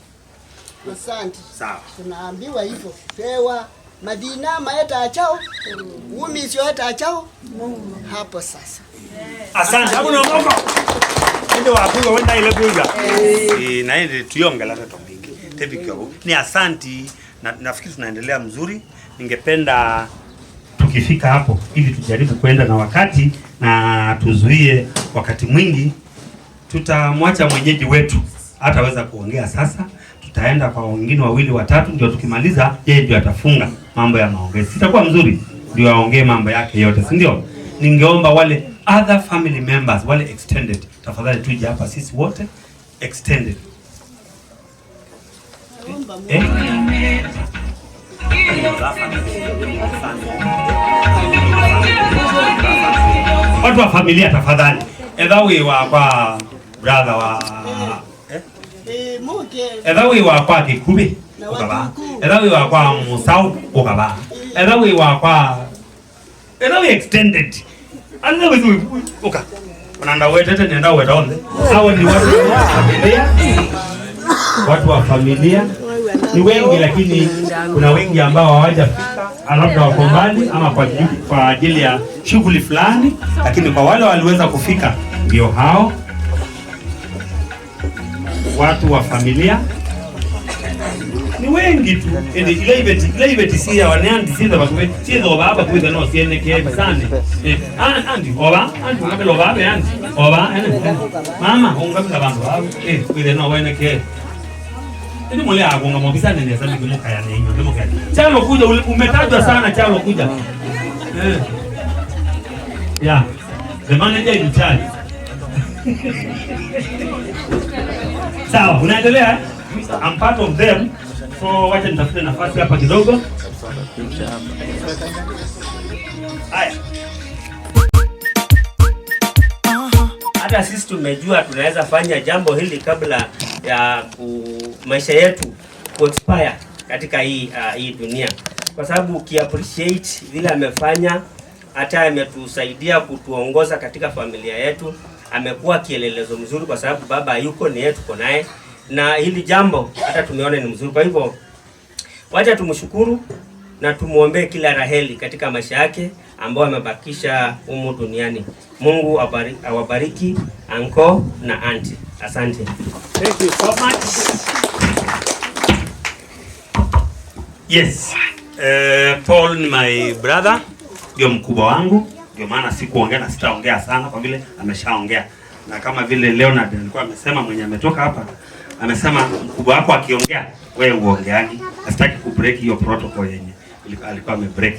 Asante. Sawa. Tunaambiwa hivyo. Pewa madina maeta achao, umisio eta achao. Hapo sasa. Asante. Hapo na moko. Ndio wakuga wenda ile kuga. Na ile tuyongela hata tombingi. Tebikyo. Ni asanti na nafikiri tunaendelea mzuri. Ningependa tukifika hapo ili tujaribu kwenda na wakati na tuzuie wakati mwingi. Tutamwacha mwenyeji wetu hataweza kuongea sasa. Tutaenda kwa wengine wawili watatu, ndio tukimaliza yeye ndio atafunga mambo ya maongezi. Sitakuwa mzuri ndio aongee mambo yake yote, si ndio? Ningeomba wale other family members, wale extended, tafadhali tuje hapa sisi wote extended. Watu wa familia tafadhali. Edha wa kwa brother wa Edha wa kwa Kikubi ukaba. Edha wa kwa Musau ukaba. Edha wa kwa edha extended. Anza wewe uka. Unaenda wewe tena nenda wewe onde. Hao ni watu wa familia. Watu wa familia ni wengi, lakini kuna wengi ambao hawajafika, labda wako mbali ama kwa ajili ya shughuli fulani, lakini kwa wale waliweza kufika ndio hao watu wa familia ni wengi tu. Ile ibeti si ya wanandi si da bakwe si do baba kwa no si ene ke bisane andi oba andi ngabelo baba andi oba ene mama ungabela bantu baba with no wene ke ni mole agonga mobisane ne sasa ndimo kaya ne ndimo kaya chalo kuja umetajwa sana chalo kuja yeah the manager in charge. Sawa, unaendelea? I'm part of them. So wacha nitafute nafasi hapa kidogo. Haya. Hata sisi tumejua tunaweza fanya jambo hili kabla ya maisha yetu ku expire katika hii dunia. Kwa sababu uki appreciate vile amefanya, hata ametusaidia kutuongoza katika familia yetu, amekuwa kielelezo mzuri kwa sababu baba yuko ni yetu tuko naye, na hili jambo hata tumeona ni mzuri. Kwa hivyo wacha tumshukuru na tumuombe kila raheli katika maisha yake ambao amebakisha humu duniani. Mungu awabariki anko na auntie. Asante. Thank you so much. Yes. Paul ni my brother, ndio mkubwa wangu. Ndio maana sikuongea na sitaongea sana kwa vile ameshaongea. Na kama vile Leonard alikuwa amesema, mwenye ametoka hapa amesema mkubwa wako akiongea wewe uongeaje. Sitaki ku break hiyo protocol yenye alikuwa ame break.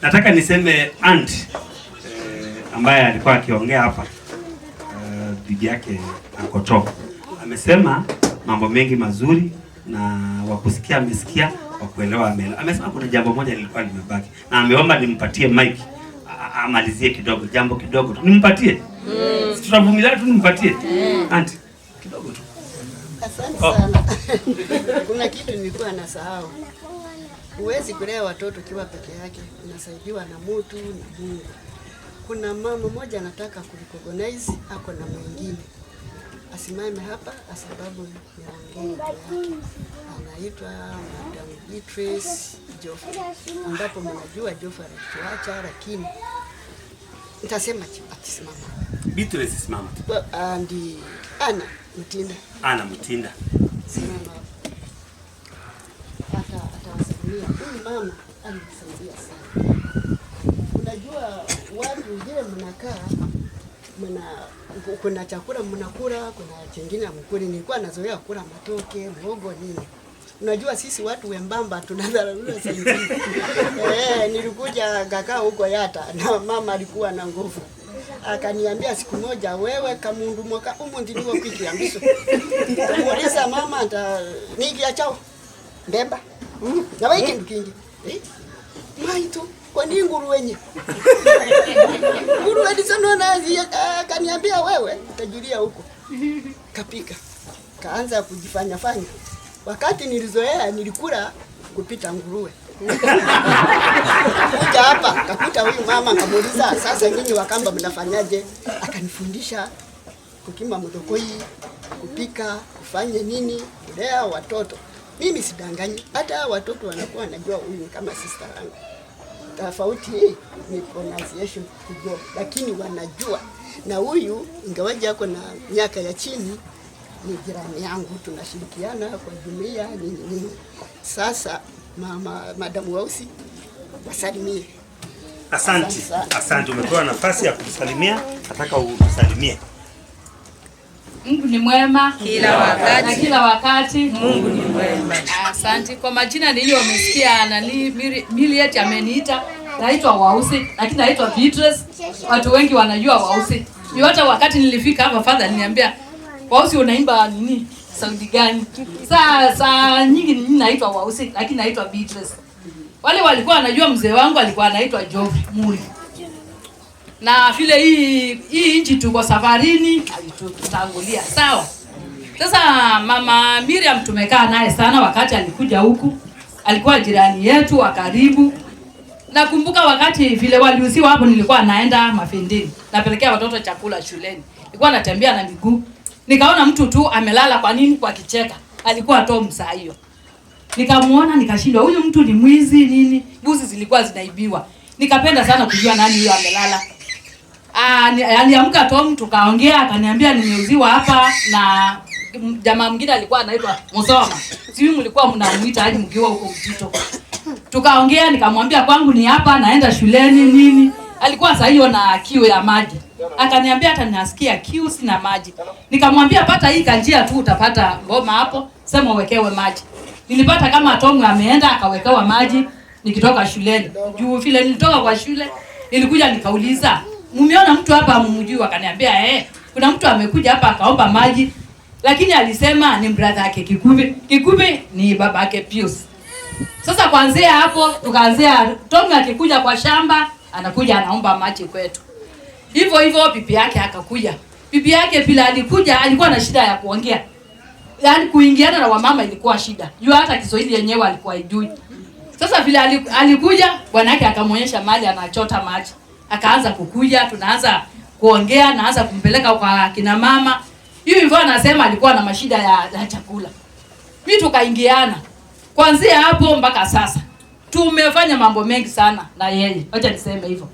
Nataka niseme aunt ambaye alikuwa akiongea hapa, bibi yake akotoka, amesema mambo mengi mazuri na wakusikia amesikia, wakuelewa ameelewa. Amesema kuna jambo moja lilikuwa limebaki na ameomba nimpatie mic amalizie kidogo, jambo kidogo tu nimpatie. Tutavumilia tu nimpatie. Aunt kidogo tu. Asante sana. Kuna kitu nilikuwa nasahau. Huwezi kulea watoto ukiwa peke yake, unasaidiwa na mtu na Mungu. Kuna mama mmoja anataka kurecognize, ako na mwingine asimame hapa sababu niongee. Anaitwa Madam Beatrice Geoffrey, ambapo mnajua Geoffrey alituacha, lakini nitasema akisimama. Beatrice simama. And Ana Mtinda. Ana Mtinda. Simama. Atawasalimia. Huyu mama alinisaidia sana. Unajua watu wengine mnakaa kuna chakula mnakula, kuna chingine hamkuli. Nilikuwa nazoea kula matoke, mhogo nini. Unajua sisi watu wembamba tunadharauliwa sana. Nilikuja kakaa huko Yata na mama alikuwa na nguvu. Akaniambia siku moja, wewe kamundu mwaka umu ndiliwa kuikiambiso. Muuliza mama nta niki achao. Ndemba. Na wewe kindu kingi. Maitu kwa nini nguruwenye? Nguruwe sana na akaniambia wewe utajulia huko. Kapika. Kaanza kujifanya fanya. Wakati nilizoea nilikula kupita nguruwe. Kuja hapa kakuta huyu mama, nikamuuliza sasa nyinyi Wakamba mnafanyaje? Akanifundisha kukima mdokoi, kupika, kufanya nini, kulea watoto. Mimi sidanganyi, hata watoto wanakuwa wanajua huyu ni kama sister yangu. Tofauti ni pronunciation kidogo, lakini wanajua. Na huyu ingawaje ako na miaka ya chini ni jirani yangu, tunashirikiana kwa jumuiya nini nini. Sasa mama Madam Wausi wasalimie. Asante, asante, umepewa nafasi ya kutusalimia, nataka utusalimie. Mungu ni mwema kila wakati. Na kila wakati Mungu ni mwema. Asante. Kwa majina niliyo umesikia nani Miliet ameniita, naitwa Wausi, lakini naitwa Beatrice. Watu wengi wanajua Wausi. Yote wakati nilifika hapa father aliniambia, Wausi unaimba nini? Sauti gani? Saa nyingi nini naitwa Wausi, lakini naitwa Beatrice. Wale walikuwa wanajua mzee wangu alikuwa anaitwa Geoffrey Muri. Na vile hii nchi tuko safarini alitutangulia. Sawa. Sasa mama Miriam tumekaa naye sana wakati alikuja huku. Alikuwa jirani yetu wa karibu. Nakumbuka wakati vile waliuziwa hapo nilikuwa naenda Mafindini. Napelekea watoto chakula shuleni. Nilikuwa natembea na miguu. Nikaona mtu tu amelala kwa nini kwa kicheka. Alikuwa Tom saa hiyo. Nikamuona nikashindwa huyu mtu ni mwizi nini? Mbuzi zilikuwa zinaibiwa. Nikapenda sana kujua nani huyo amelala. Aliamka Tom tukaongea, akaniambia nimeuziwa hapa na jamaa mwingine alikuwa anaitwa Musoma. Sijui mlikuwa mnamuita aje mkiwa huko Mtito. Tukaongea nikamwambia kwangu ni hapa naenda shuleni nini. Alikuwa saa hiyo na kiu ya maji. Akaniambia hata nasikia kiu sina maji. Nikamwambia pata hii kanjia tu utapata ngoma hapo, sema uwekewe maji. Nilipata kama Tom ameenda akawekewa maji nikitoka shuleni. Juu vile nilitoka kwa shule nilikuja nikauliza, mmeona mtu hapa mumjui? Akaniambia kuna mtu amekuja hapa akaomba maji, lakini alisema ni brother yake Kikubi. Kikubi ni babake Pius. Sasa kuanzia hapo tukaanzia Tom akikuja kwa shamba anakuja anaomba maji kwetu. Hivyo hivyo bibi yake akakuja. Bibi yake bila alikuja alikuwa na shida ya kuongea. Yaani kuingiana na wamama ilikuwa shida. Juu hata Kiswahili yenyewe alikuwa haijui. Sasa vile alikuja bwana yake akamuonyesha mahali anachota maji. Akaanza kukuja, tunaanza kuongea, naanza kumpeleka kwa kina mama. Hiyo hivyo anasema alikuwa na mashida ya chakula. Mimi tukaingiana. Kuanzia hapo mpaka sasa tumefanya mambo mengi sana na yeye. Acha niseme hivyo.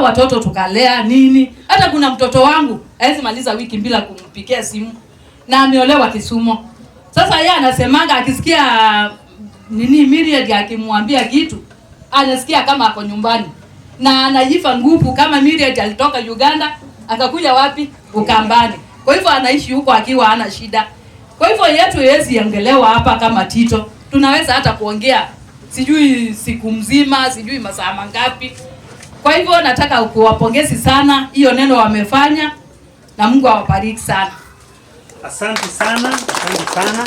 Watoto tukalea nini? Hata kuna mtoto wangu hawezi maliza wiki bila kumpigia simu. Na ameolewa Kisumu. Sasa yeye anasemanga akisikia nini Miriam akimwambia kitu, anasikia kama ako nyumbani. Na anajifa nguvu kama Miriam alitoka Uganda akakuja wapi? Ukambani. Kwa hivyo anaishi huko akiwa hana shida. Kwa hivyo yetu haiwezi ongelewa hapa kama Tito. Tunaweza hata kuongea sijui siku mzima, sijui masaa mangapi. Kwa hivyo nataka kuwapongezi sana hiyo neno wamefanya na Mungu awabariki sana. Asante sana, asante sana.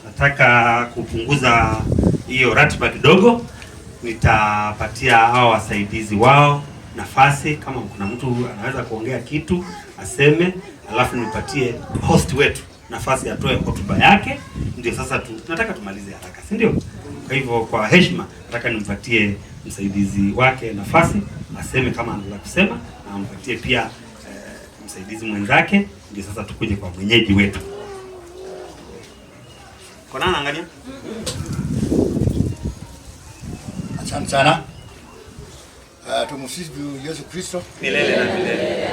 Nataka kupunguza hiyo ratiba kidogo. Nitapatia hao wasaidizi wao nafasi, kama kuna mtu anaweza kuongea kitu aseme, alafu nipatie host wetu nafasi atoe hotuba yake, ndio sasa nataka tumalize haraka, si ndio? Kwa hivyo kwa heshima nataka nimpatie msaidizi wake nafasi aseme kama anataka kusema, na ampatie pia msaidizi mwenzake, ndio sasa tukuje kwa mwenyeji wetu. Kwa nani angalia? Asante sana. Tumsifu Yesu Kristo. Milele na milele.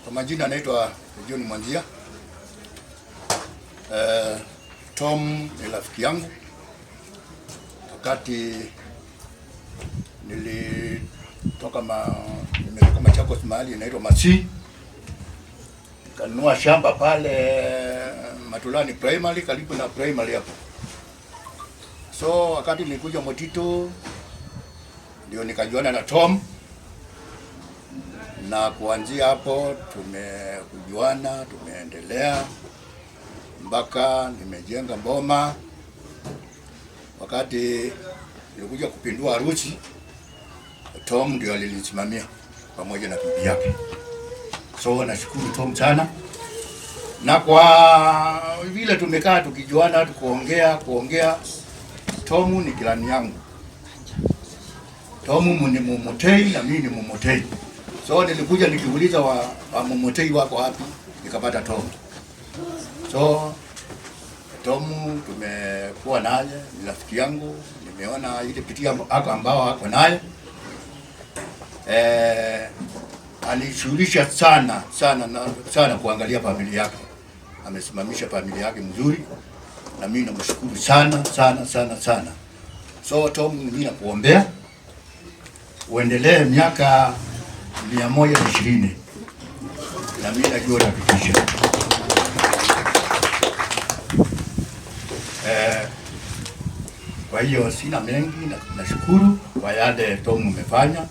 Kwa majina anaitwa John Mwanzia. Tom ni rafiki yangu. Wakati nilitoka nimetoka Machakos mahali inaitwa Masi, nikanunua shamba pale Matulani Primary, karibu na primary hapo. So wakati nilikuja Motito ndio nikajuana na Tom, na kuanzia hapo tumekujuana, tumeendelea mpaka nimejenga boma. Wakati nilikuja kupindua harusi, Tom ndio alinisimamia pamoja na bibi yake. So nashukuru Tom sana, na kwa vile tumekaa tukijuana, tukuongea, Tom ni jirani yangu. Tom ni Mumotei na mimi ni Mumotei. So nilikuja nikiuliza wa Mumotei wako wapi, nikapata Tom. So Tom tumekuwa naye, ni rafiki yangu, nimeona ile pitia hako ambao ako naye. Alishughulisha sana sana sana kuangalia familia yake. Amesimamisha familia yake mzuri, na mimi namshukuru sana sana sana sana. So Tom, mimi nakuombea uendelee miaka 120, na mimi najua utafikisha. Kwa hiyo sina mengi, na nashukuru kwa yale Tom umefanya,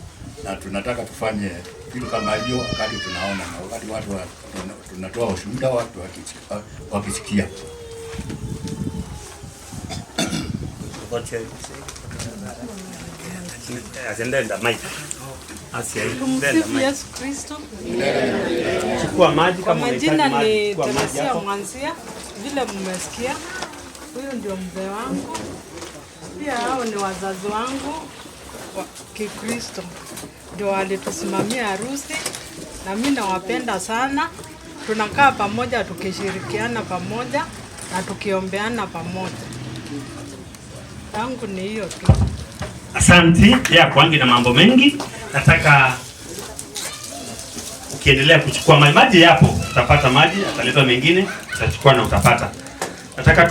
na tunataka tufanye kitu kama hiyo wakati tunaona, na wakati watu tunatoa ushuhuda, watu wakisikia. Tumsifu Yesu Kristo. Chukua maji Kwa kama unahitaji majina maji, ni chukua maji Teresia hapo. Mwanzia, vile mmesikia, huyu ndio mzee wangu, pia hao ni wazazi wangu wa Kikristo, ndio walitusimamia harusi, na mimi nawapenda sana. Tunakaa pamoja tukishirikiana pamoja na tukiombeana pamoja. Yangu ni hiyo tu. Asanti ya kwangi na mambo mengi. Nataka ukiendelea kuchukua maji, maji yapo, utapata maji, ataleta mengine, utachukua na utapata. Nataka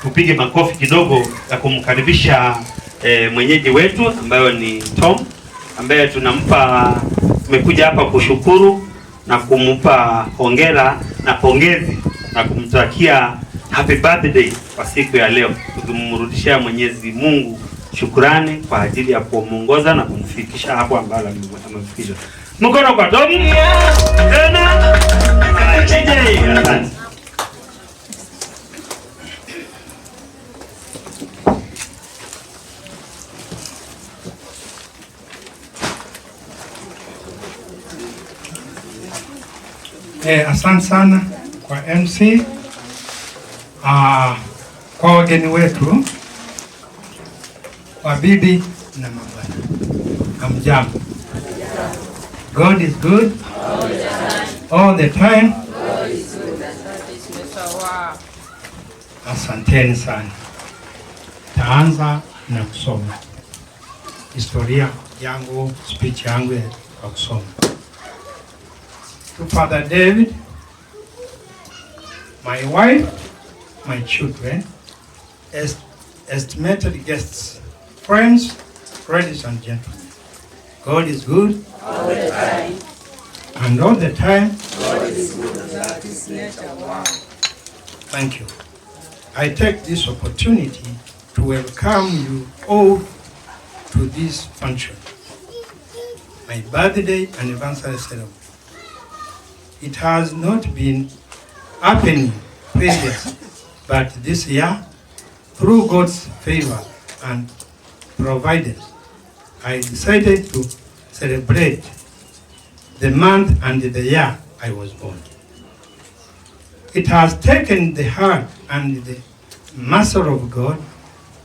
tupige makofi kidogo ya kumkaribisha mwenyeji wetu ambayo ni Tom, ambaye tunampa, tumekuja hapa kushukuru na kumpa hongera na pongezi na kumtakia happy birthday kwa siku ya leo, tukimrudishia Mwenyezi Mungu shukrani kwa ajili ya kumuongoza na kumfikisha hapo ambapo amefikisha. Mkono kwa Tom. Tena. Asante. Asante sana kwa MC, kwa wageni wetu, kwa bibi na mabwana. Hamjambo. God is good all the time. Asanteni sana. Taanza na kusoma historia yangu, speech yangu ya kusoma. To Father David, my wife, my children, estimated guests, friends, ladies and gentlemen. God is good all the time, and all the time. God is good, and that is nature. Wow. Thank you. I take this opportunity to welcome you all to this function, my birthday anniversary ceremony. It has not been happening previously, but this year, through God's favor and providence, I decided to celebrate the month and the year I was born. It has taken the heart and the muscle of God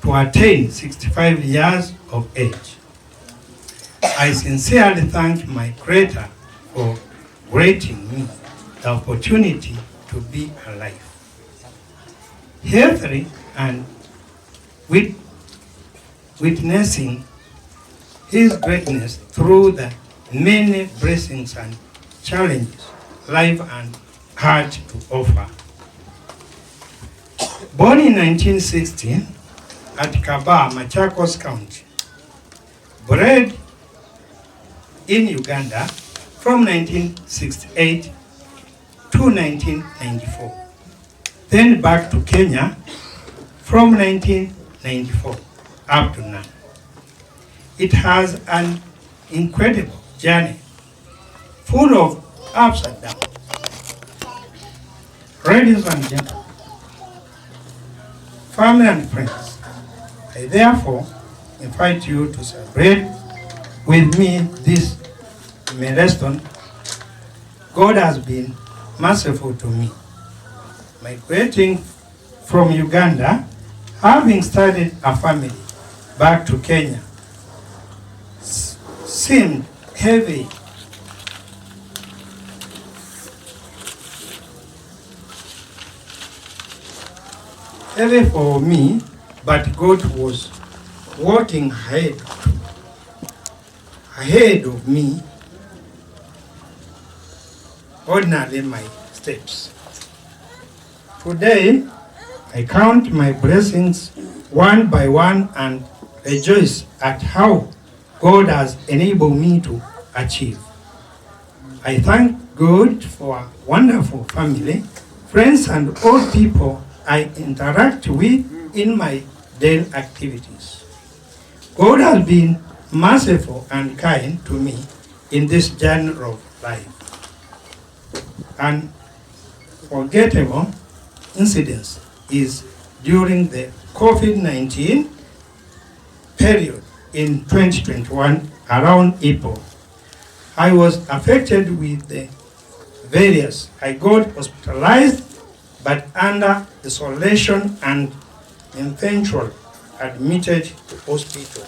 to attain 65 years of age. I sincerely thank my Creator for granting me the opportunity to be alive, healthy, and witnessing His greatness through the many blessings and challenges life and had to offer. Born in 1960 at Kaba, Machakos County, bred in Uganda from 1968 to 1994, then back to Kenya from 1994 up to now. It has an incredible journey, full of ups and downs. Ladies and gentlemen, family and friends, I therefore invite you to celebrate with me this milestone. God has been merciful to me. Migrating from Uganda, having started a family back to Kenya, seemed heavy. Heavy for me, but God was working ahead of me, ordinarily my steps. Today, I count my blessings one by one and rejoice at how God has enabled me to achieve. I thank God for a wonderful family, friends, and all people I interact with in my daily activities. God has been merciful and kind to me in this journey of life. Unforgettable incident is during the COVID-19 period in 2021 around April. I was affected with the virus. I got hospitalized, but under isolation and eventually admitted to hospital.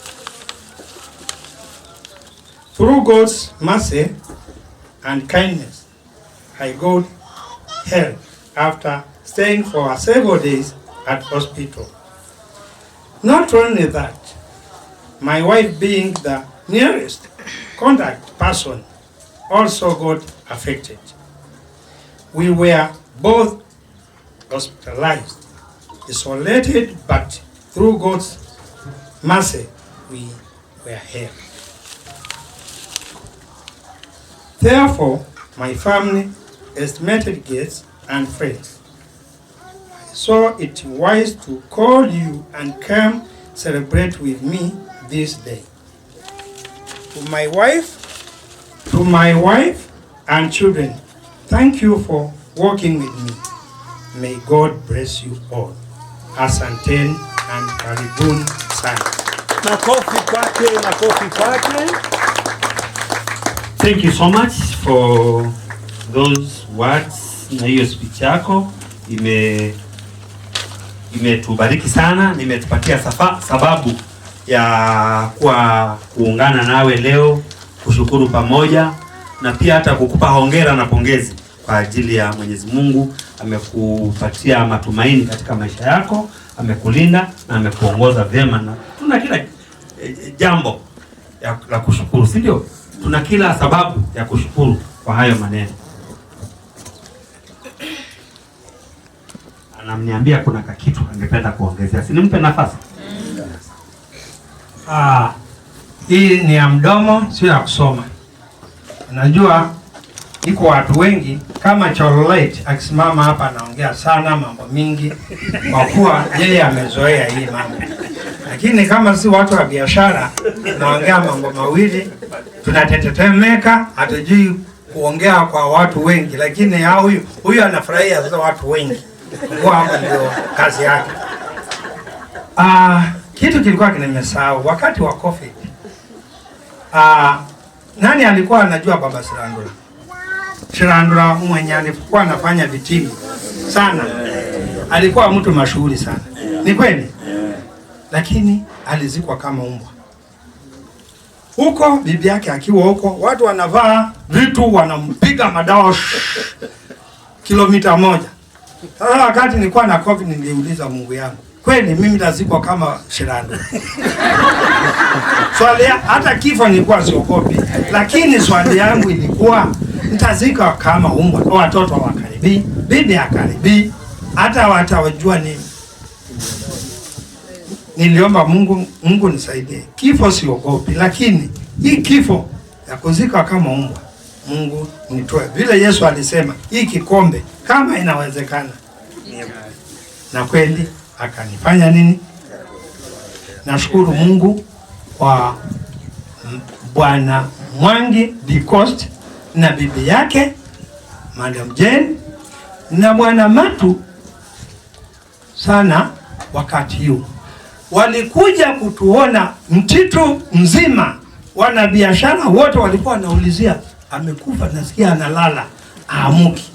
Through God's mercy and kindness, I got help after staying for several days at hospital. Not only that, my wife, being the nearest contact person, also got affected. We were both hospitalized, isolated, but through God's mercy, we were healed. Therefore, my family, estimated guests, and friends, I saw it wise to call you and come celebrate with me this day. To my wife and children, thank you for working with me. May God bless you all. Asanteni and karibuni sana. Makofi kwake, makofi kwake. Thank you so much for those words na hiyo speech yako imetubariki sana, nimetupatia sababu ya kuwa kuungana nawe leo, kushukuru pamoja na pia hata kukupa hongera na pongezi kwa ajili ya Mwenyezi Mungu amekupatia matumaini katika maisha yako, amekulinda na amekuongoza vyema, na tuna kila jambo la kushukuru, si ndio? Tuna kila sababu ya kushukuru kwa hayo maneno. Anamniambia kuna kakitu angependa kuongezea. Si nimpe nafasi? Hii ni ya mdomo, sio ya kusoma. Unajua iko watu wengi kama Chololite akisimama hapa anaongea sana mambo mingi kwa kuwa yeye amezoea hii mambo. Lakini kama si watu wa biashara tunaongea mambo mawili, tunatetemeka, hatujui kuongea kwa watu wengi, lakini huyu anafurahia sasa watu wengi. Kwa hapo ndio kazi yake. Kitu kilikuwa kinimesahau wakati wa COVID. Nani alikuwa anajua Baba Silandula? Shirandula mwenye alikuwa anafanya vitimi sana, alikuwa mtu mashuhuri sana, ni kweli, lakini alizikwa kama umbwa huko. Bibi yake akiwa huko, watu wanavaa vitu, wanampiga madawa kilomita 1. Sasa wakati nilikuwa na COVID niliuliza Mungu yangu, kweli mimi nitazikwa kama Shirandula? Swali, hata kifo nilikuwa siogopi, lakini swali yangu ilikuwa nitazikwa kama umbwa, watoto hawakaribii, bibi hakaribii, hata watawajua nini. Niliomba Mungu, Mungu nisaidie. Kifo siogopi, lakini hii kifo ya kuzika kama umbwa, Mungu nitoe. Vile Yesu alisema, hii kikombe kama inawezekana. Na kweli akanifanya nini? Nashukuru Mungu kwa Bwana Mwangi Dicost na bibi yake Madam Jane na Bwana Matu sana. Wakati huu walikuja kutuona mtitu mzima, wanabiashara wote walikuwa wanaulizia, amekufa, nasikia analala, aamuki.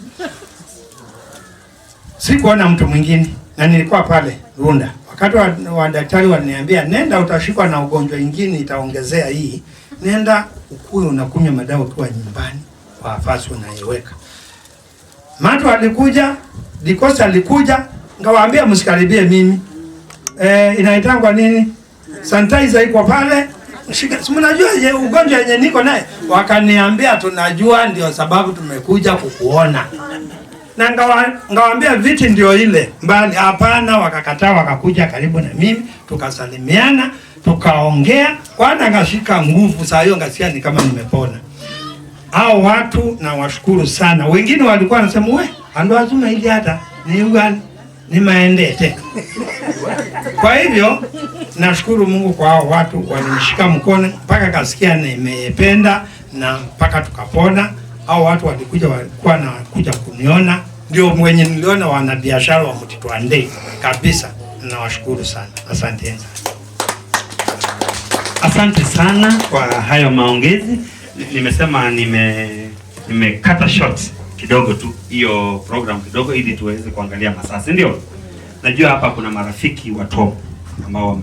Sikuona mtu mwingine, na nilikuwa pale Runda wakati wa daktari waliniambia, nenda utashikwa na ugonjwa mwingine itaongezea hii, nenda ukue unakunywa madawa ukiwa nyumbani kwa nafasi unaiweka. Matu alikuja, Dikosa alikuja, ngawaambia msikaribie mimi. Inaitangwa nini? Sanitizer iko pale. Si mnajua je ugonjwa yenye niko naye? Wakaniambia tunajua, ndio sababu tumekuja kukuona. Na ngawaambia viti ndio ile mbali, hapana, wakakataa, wakakuja karibu na mimi, tukasalimiana, tukaongea, kwanza ngashika nguvu saa hiyo ngasikia ni kama nimepona. Hao watu na washukuru sana. Wengine walikuwa wanasema we, ando azuma ili hata ni ugani ni maendete. Kwa hivyo nashukuru Mungu kwa hao watu walinishika mkono mpaka kasikia nimependa na mpaka tukapona. Hao watu walikuja, walikuwa na kuja kuniona, ndio mwenye niliona wanabiashara wa Mtito Andei kabisa. Nawashukuru sana, asante sana. Asante sana kwa hayo maongezi. Nimesema nimekata short kidogo tu hiyo program kidogo ili tuweze kuangalia masaa, si ndio? Najua hapa kuna marafiki wa Tom ambao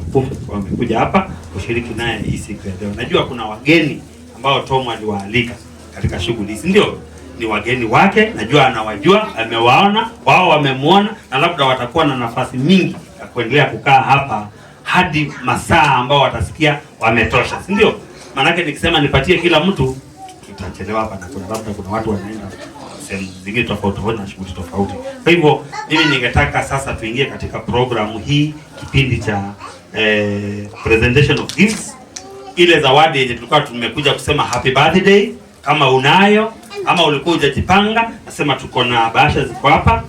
wamekuja hapa kushiriki naye hii siku ya leo. Najua kuna wageni ambao Tom aliwaalika katika shughuli, si ndio? Ni wageni wake, najua anawajua, amewaona, wao wamemuona, na labda watakuwa na nafasi mingi ya kuendelea kukaa hapa hadi masaa ambao watasikia wametosha, si ndio? Maanake nikisema nipatie kila mtu tutachelewa hapa, na kuna labda kuna watu wanaenda sehemu zingine tofauti na shughuli tofauti. Kwa hivyo mimi ningetaka sasa tuingie katika programu hii, kipindi cha presentation of gifts, ile zawadi yenye tulikuwa tumekuja kusema happy birthday. Kama unayo ama ulikuwa hujajipanga, nasema tuko na bahasha ziko hapa.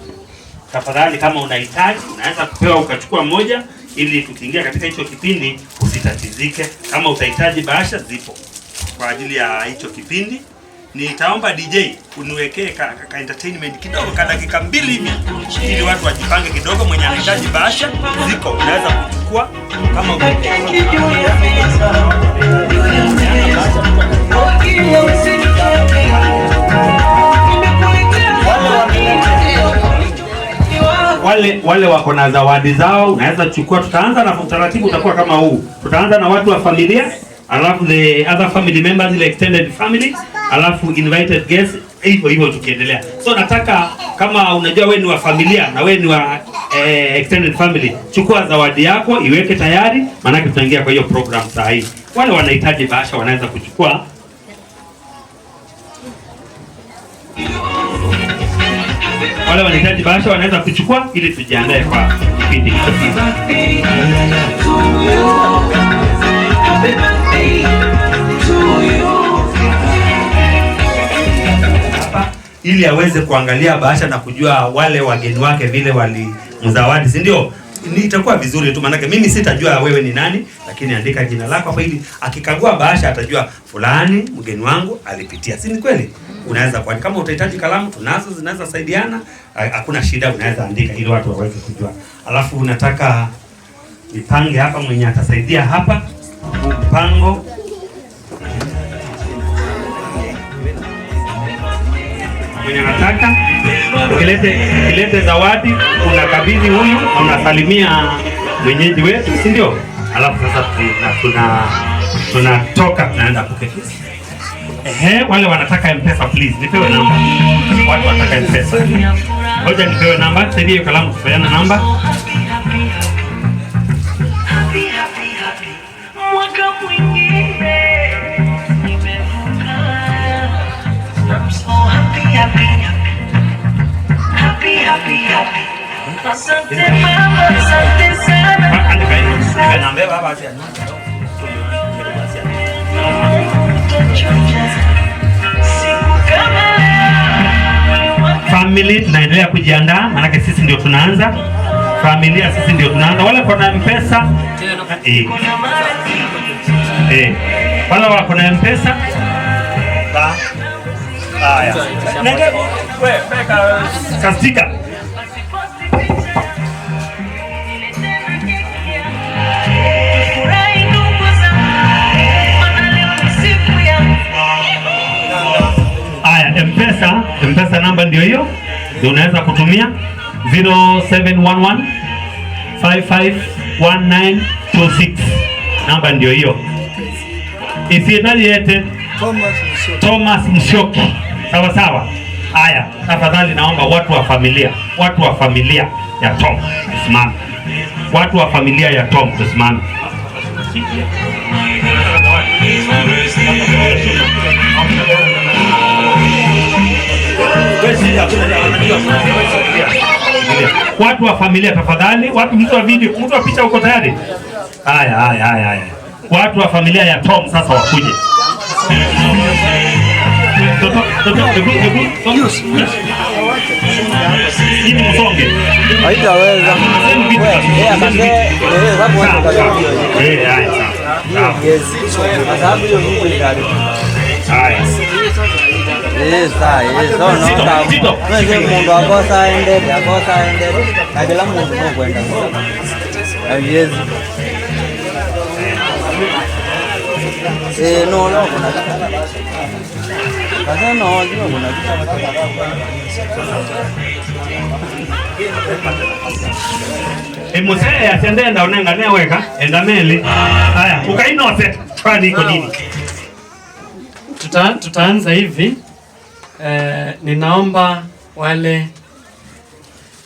Tafadhali kama unahitaji unaweza kupewa ukachukua moja, ili tukiingia katika hicho kipindi usitatizike. Kama utahitaji bahasha zipo kwa ajili ya hicho kipindi. Nitaomba DJ uniwekee ka entertainment kidogo ka dakika 2 hivi ili watu wajipange kidogo. Mwenye anahitaji bahasha ziko, unaweza kuchukua kama wale wako na zawadi zao unaweza chukua. Tutaanza na utaratibu utakuwa kama huu. Tutaanza na watu wa familia, alafu the other family members, the extended family, alafu invited guests, hivyo hivyo tukiendelea. So nataka kama unajua wewe ni wa familia na wewe ni wa extended family, chukua zawadi yako iweke tayari, maana tutaingia kwa hiyo program saa hii. Wale wanahitaji bahasha wanaweza kuchukua. Wale wanahitaji bahasha wanaweza kuchukua ili tujiandae kwa kipindi hicho. Ili aweze kuangalia bahasha na kujua wale wageni wake vile walimzawadi, si ndio? Itakuwa vizuri tu, maanake mimi sitajua wewe ni nani, lakini andika jina lako hapo ili akikagua bahasha atajua fulani mgeni wangu alipitia, si ni kweli? Unaweza kwa kama utahitaji kalamu tunazo, zinaweza saidiana, hakuna shida, unaweza andika ili watu waweze kujua. Alafu unataka nipange hapa mwenye atasaidia hapa mpango. Mwenye anataka ukilete zawadi unakabidhi huyu na unasalimia mwenyeji wetu, si ndio? Alafu sasa tunatoka tunaenda kuketi. Ehe, wale wanataka M-Pesa please, nipewe namba. Watu wanataka M-Pesa. Ngoja nipewe namba, saidia hiyo kalamu kupeana namba. Mwaka mwingine nimevuka. I'm so happy, happy, happy, happy, happy. Asante mama, asante sana. Andika hiyo. Andika namba baba acha. Family tunaendelea kujiandaa, maanake sisi ndio tunaanza. Familia sisi ndio tunaanza. Wale kuna M-Pesa wale wako na M-Pesa. Haya. Nende wewe peka kastika. Haya, M-Pesa namba ndio hiyo. Ndio unaweza kutumia 0711 551926. Namba ndio hiyo. Isietali yete Thomas Musyoki. Sawa sawa. Haya, tafadhali naomba watu wa familia ya Tom tusimame. Watu wa familia ya Tom tusimame. Watu wa familia tafadhali, watu mtu wa video, mtu wa picha uko tayari? Haya haya haya haya. Watu wa familia ya Tom sasa wakuje. Toto, hebu Nini msonge? Haitaweza. Mzee atendenda unenga neweka enda meli. Haya, ukainose kwani iko nini? Tutaanza hivi. Ninaomba wale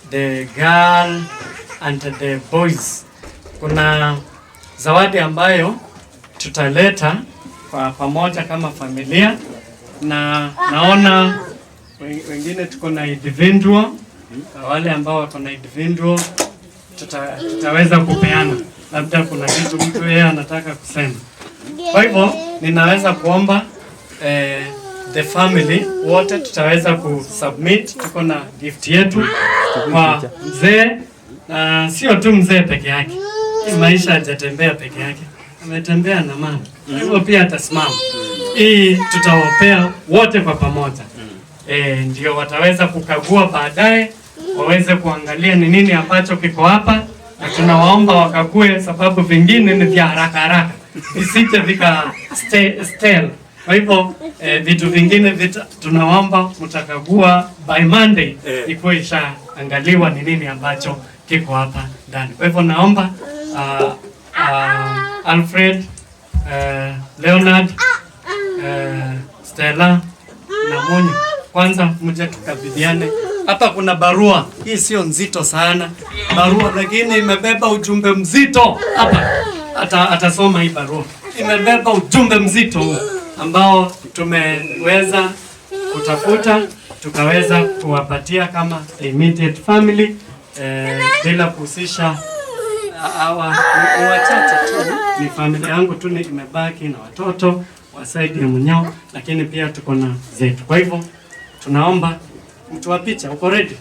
the girl and the boys, kuna zawadi ambayo tutaleta kwa pamoja kama familia, na naona wengine tuko na individual, wale ambao wako na individual tutaweza kupeana, labda kuna kitu mtu yeye anataka kusema. Kwa hivyo ninaweza kuomba the family wote tutaweza kusubmit, tuko na gift yetu kwa mzee, na sio tu mzee peke yake. Maisha hajatembea peke yake, ametembea na mama. Hivyo pia atasimama. Hii tutawapea wote kwa pamoja. Ndio wataweza kukagua baadaye, waweze kuangalia ni nini ambacho kiko hapa, na tunawaomba wakague sababu vingine ni vya haraka haraka, visije vika stale. Kwa hivyo vitu vingine tunawaomba mtakagua by Monday, ikuwe ishaangaliwa ni nini ambacho kiko hapa ndani. Kwa hivyo naomba Alfred, Leonard, Stella na Munyu, kwanza mje tukabidhiane. Hapa kuna barua, hii sio nzito sana barua, lakini imebeba ujumbe mzito. Hapa atasoma hii barua, imebeba ujumbe mzito ambao tumeweza kutafuta tukaweza kuwapatia kama immediate family, bila kuhusisha hawa wachache tu. Ni familia yangu tu imebaki na watoto wa side ya Munyao, lakini pia tuko na zetu. Kwa hivyo tunaomba mtu wa picha, uko ready?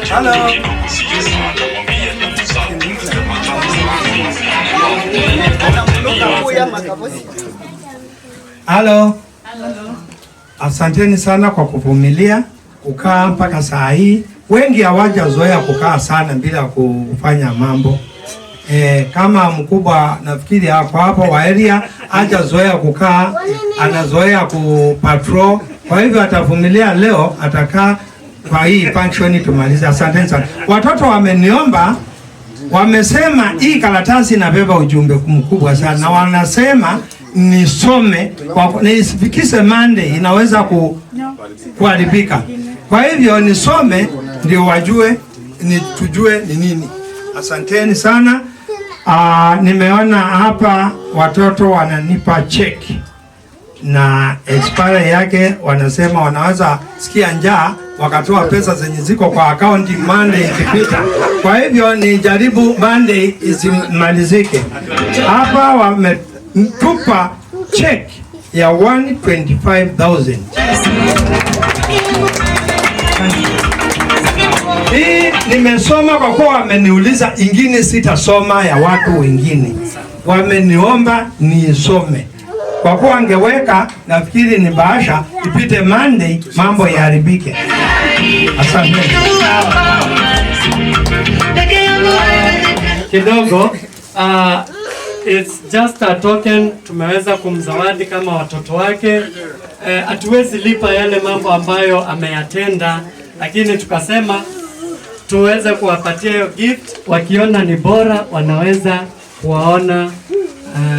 Hello. Halo. Asanteni sana kwa kuvumilia kukaa mpaka saa hii. Wengi hawajazoea kukaa sana bila kufanya mambo. Kama mkubwa nafikiri hapo hapo wa area hajazoea kukaa, anazoea kupatrol. Kwa hivyo atavumilia leo, atakaa kwa hii function tumalize. Asanteni sana. Watoto wameniomba, wamesema hii karatasi inabeba ujumbe mkubwa sana, na wanasema nisome nisifikishe Monday, inaweza kuharibika. Kwa hivyo nisome ndio wajue, ni tujue ni nini. Asanteni sana. Nimeona hapa watoto wananipa cheki na expire yake, wanasema wanaweza sikia njaa wakatoa pesa zenye ziko kwa account Monday ikipita. Kwa hivyo ni jaribu Monday isimalizike. Hapa wametupa check ya 125,000. Hii nimesoma kwa kuwa wameniuliza, ingine sitasoma ya watu wengine. Wameniomba niisome. Kwa kuwa angeweka nafikiri ni bahasha ipite Monday mambo yaharibike. Asante. Kidogo it's just a token, tumeweza kumzawadi kama watoto wake. Hatuwezi lipa yale mambo ambayo ameyatenda, lakini tukasema tuweze kuwapatia hiyo gift. Wakiona ni bora wanaweza kuwaona,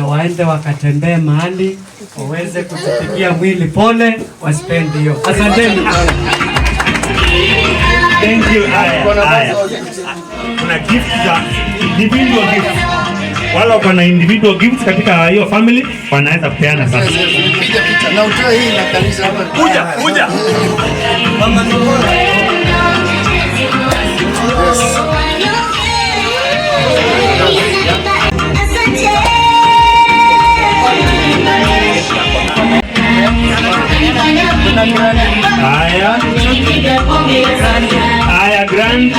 waende wakatembee mahali waweze kujipigia mwili pole, waspendi hiyo. Asanteni. Thank you. Haya. Kuna gift za individual gifts. Wala wako na individual gifts katika hiyo family wanaweza kupeana sasa. Piga picha na utoe hii na kanisa hapa. Kuja, kuja. Mama ni bora. Yes. Haya. Haya, grand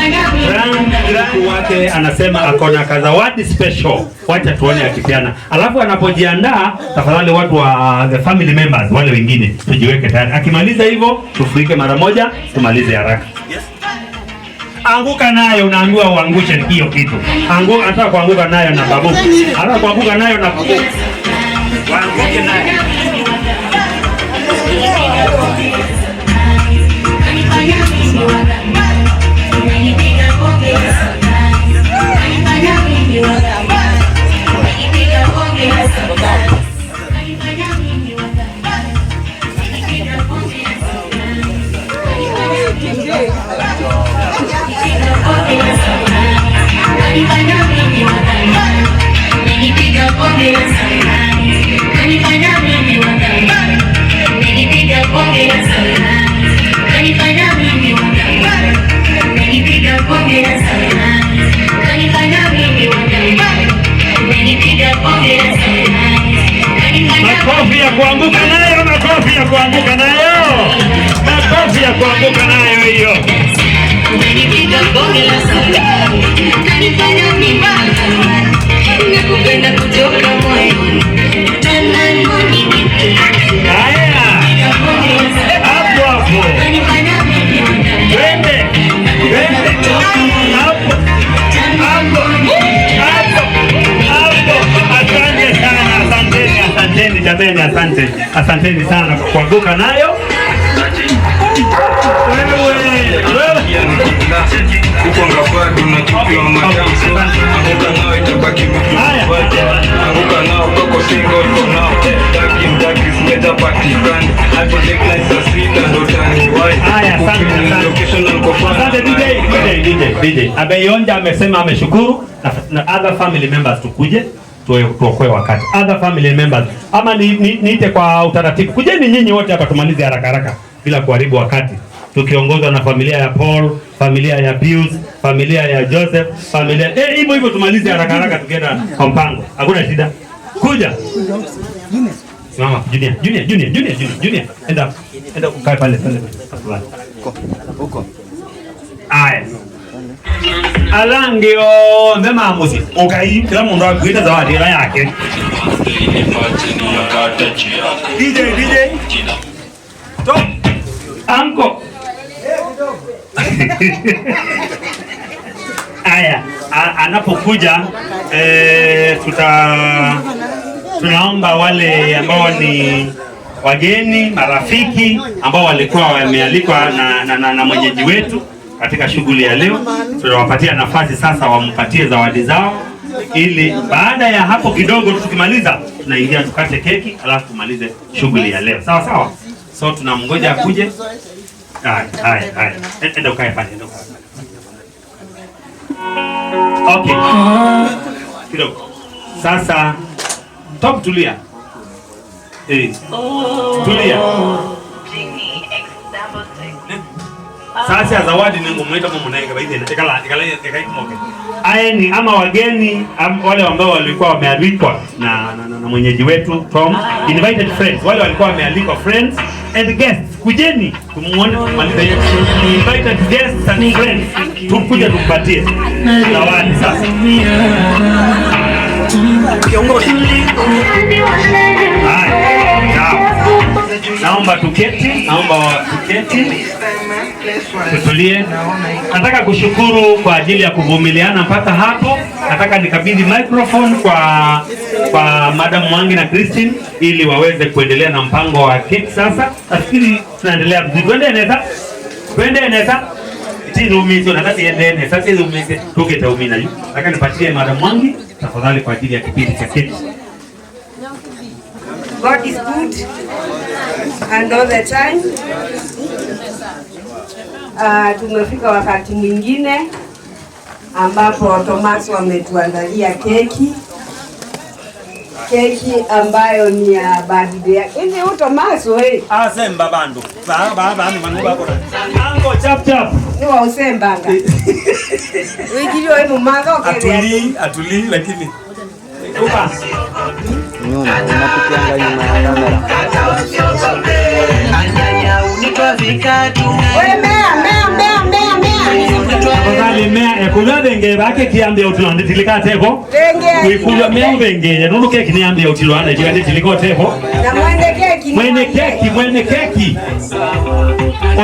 wake anasema akona kazawadi special. Wacha tuone akipeana. Alafu anapojiandaa, tafadhali watu wa the family members wale wengine tujiweke tayari. Akimaliza hivyo tufurike mara moja, tumalize haraka. Yes. Anguka nayo, unaambiwa uangushe hiyo kitu. Anguka, hata kuanguka nayo na babu. Hata kuanguka nayo na babu. Waanguke nayo. Makofi ya kuanguka nayo, makofi ya kuanguka nayo. Makofi ya kuanguka nayo hiyo. Haya. Hapo hapo. Twende. Twende. Hapo. Hapo. Hapo. Hapo. Asante sana, asanteni, asanteni jameni, asante. Asanteni sana kwa kuanguka nayo. Asante DJ. Abeionja amesema ameshukuru na other family members tukuje tuokoe wakati. Other family members ama niite kwa utaratibu. Kujeni nyinyi wote hapa tumalize haraka haraka bila kuharibu wakati. Tukiongozwa na familia ya Paul, familia ya Pius, familia ya Joseph, familia hivyo hivyo tumalize haraka haraka tukienda kwa mpango. Hakuna shida. Kuja. Simama Junior, Junior, Junior, Junior, Junior. Enda ukae pale pale. Huko. Haya. Alange o mema musi okai kila mundu akuita zawadi ila yake. DJ DJ Top Anko. Aya, anapokuja tunaomba wale ambao ni wageni, marafiki ambao walikuwa wamealikwa na mwenyeji wetu katika shughuli ya leo, tunawapatia nafasi sasa wampatie zawadi zao, ili baada ya hapo kidogo tukimaliza tunaingia tukate keki alafu tumalize shughuli ya leo. Sawa sawa. So tunamngoja akuje. Haya haya haya. Enda ukae pale, enda ukae pale. Okay. Kidogo. Sasa top tulia. Tulia. Sasa zawadi ningo mwita mumunenge baidhe ekala ekala ekaimoke. Aeni ama wageni wale ambao walikuwa wamealikwa na mwenyeji wetu Tom, invited friends, wale walikuwa wamealikwa friends and guests, kujeni tumuone tumalize hiyo. Invited guests and friends, tukuje tumpatie zawadi sasa. Naomba tuketi, naomba tuketi, tutulie. Nataka kushukuru kwa ajili ya kuvumiliana mpaka hapo. Nataka nikabidhi microphone kwa Madam Mwangi na Christine ili waweze kuendelea na mpango wa cake sasa. Nafikiri tunaendelea vizuri. Twende neta. Twende neta. Tizo nataka iende neta. Tizo umizo tuketa umina yu. Nataka nipatie Madam Mwangi tafadhali kwa ajili ya kipindi cha cake. God is good and all the time. Tumefika wakati mwingine ambapo Tomaso ametuandalia keki. Keki ambayo ni ya birthday yake. Hivi huyu Tomaso eh? Asemba bandu. Ba manu bakora. Ango chap chap. Ni wa usembanga. Wikilio hebu manga okay. Atuli lakini. Upa. Nyuma unapitianga nyuma ya kamera. Wewe mea mea mea mea mea. Tafadhali mea ekunywa benge bake kiambia utilwande tilika tebo. Kuikulwa mea benge nunu keki niambia utilwande tilika tilika tebo. Na mwende keki. Mwende keki, mwende keki.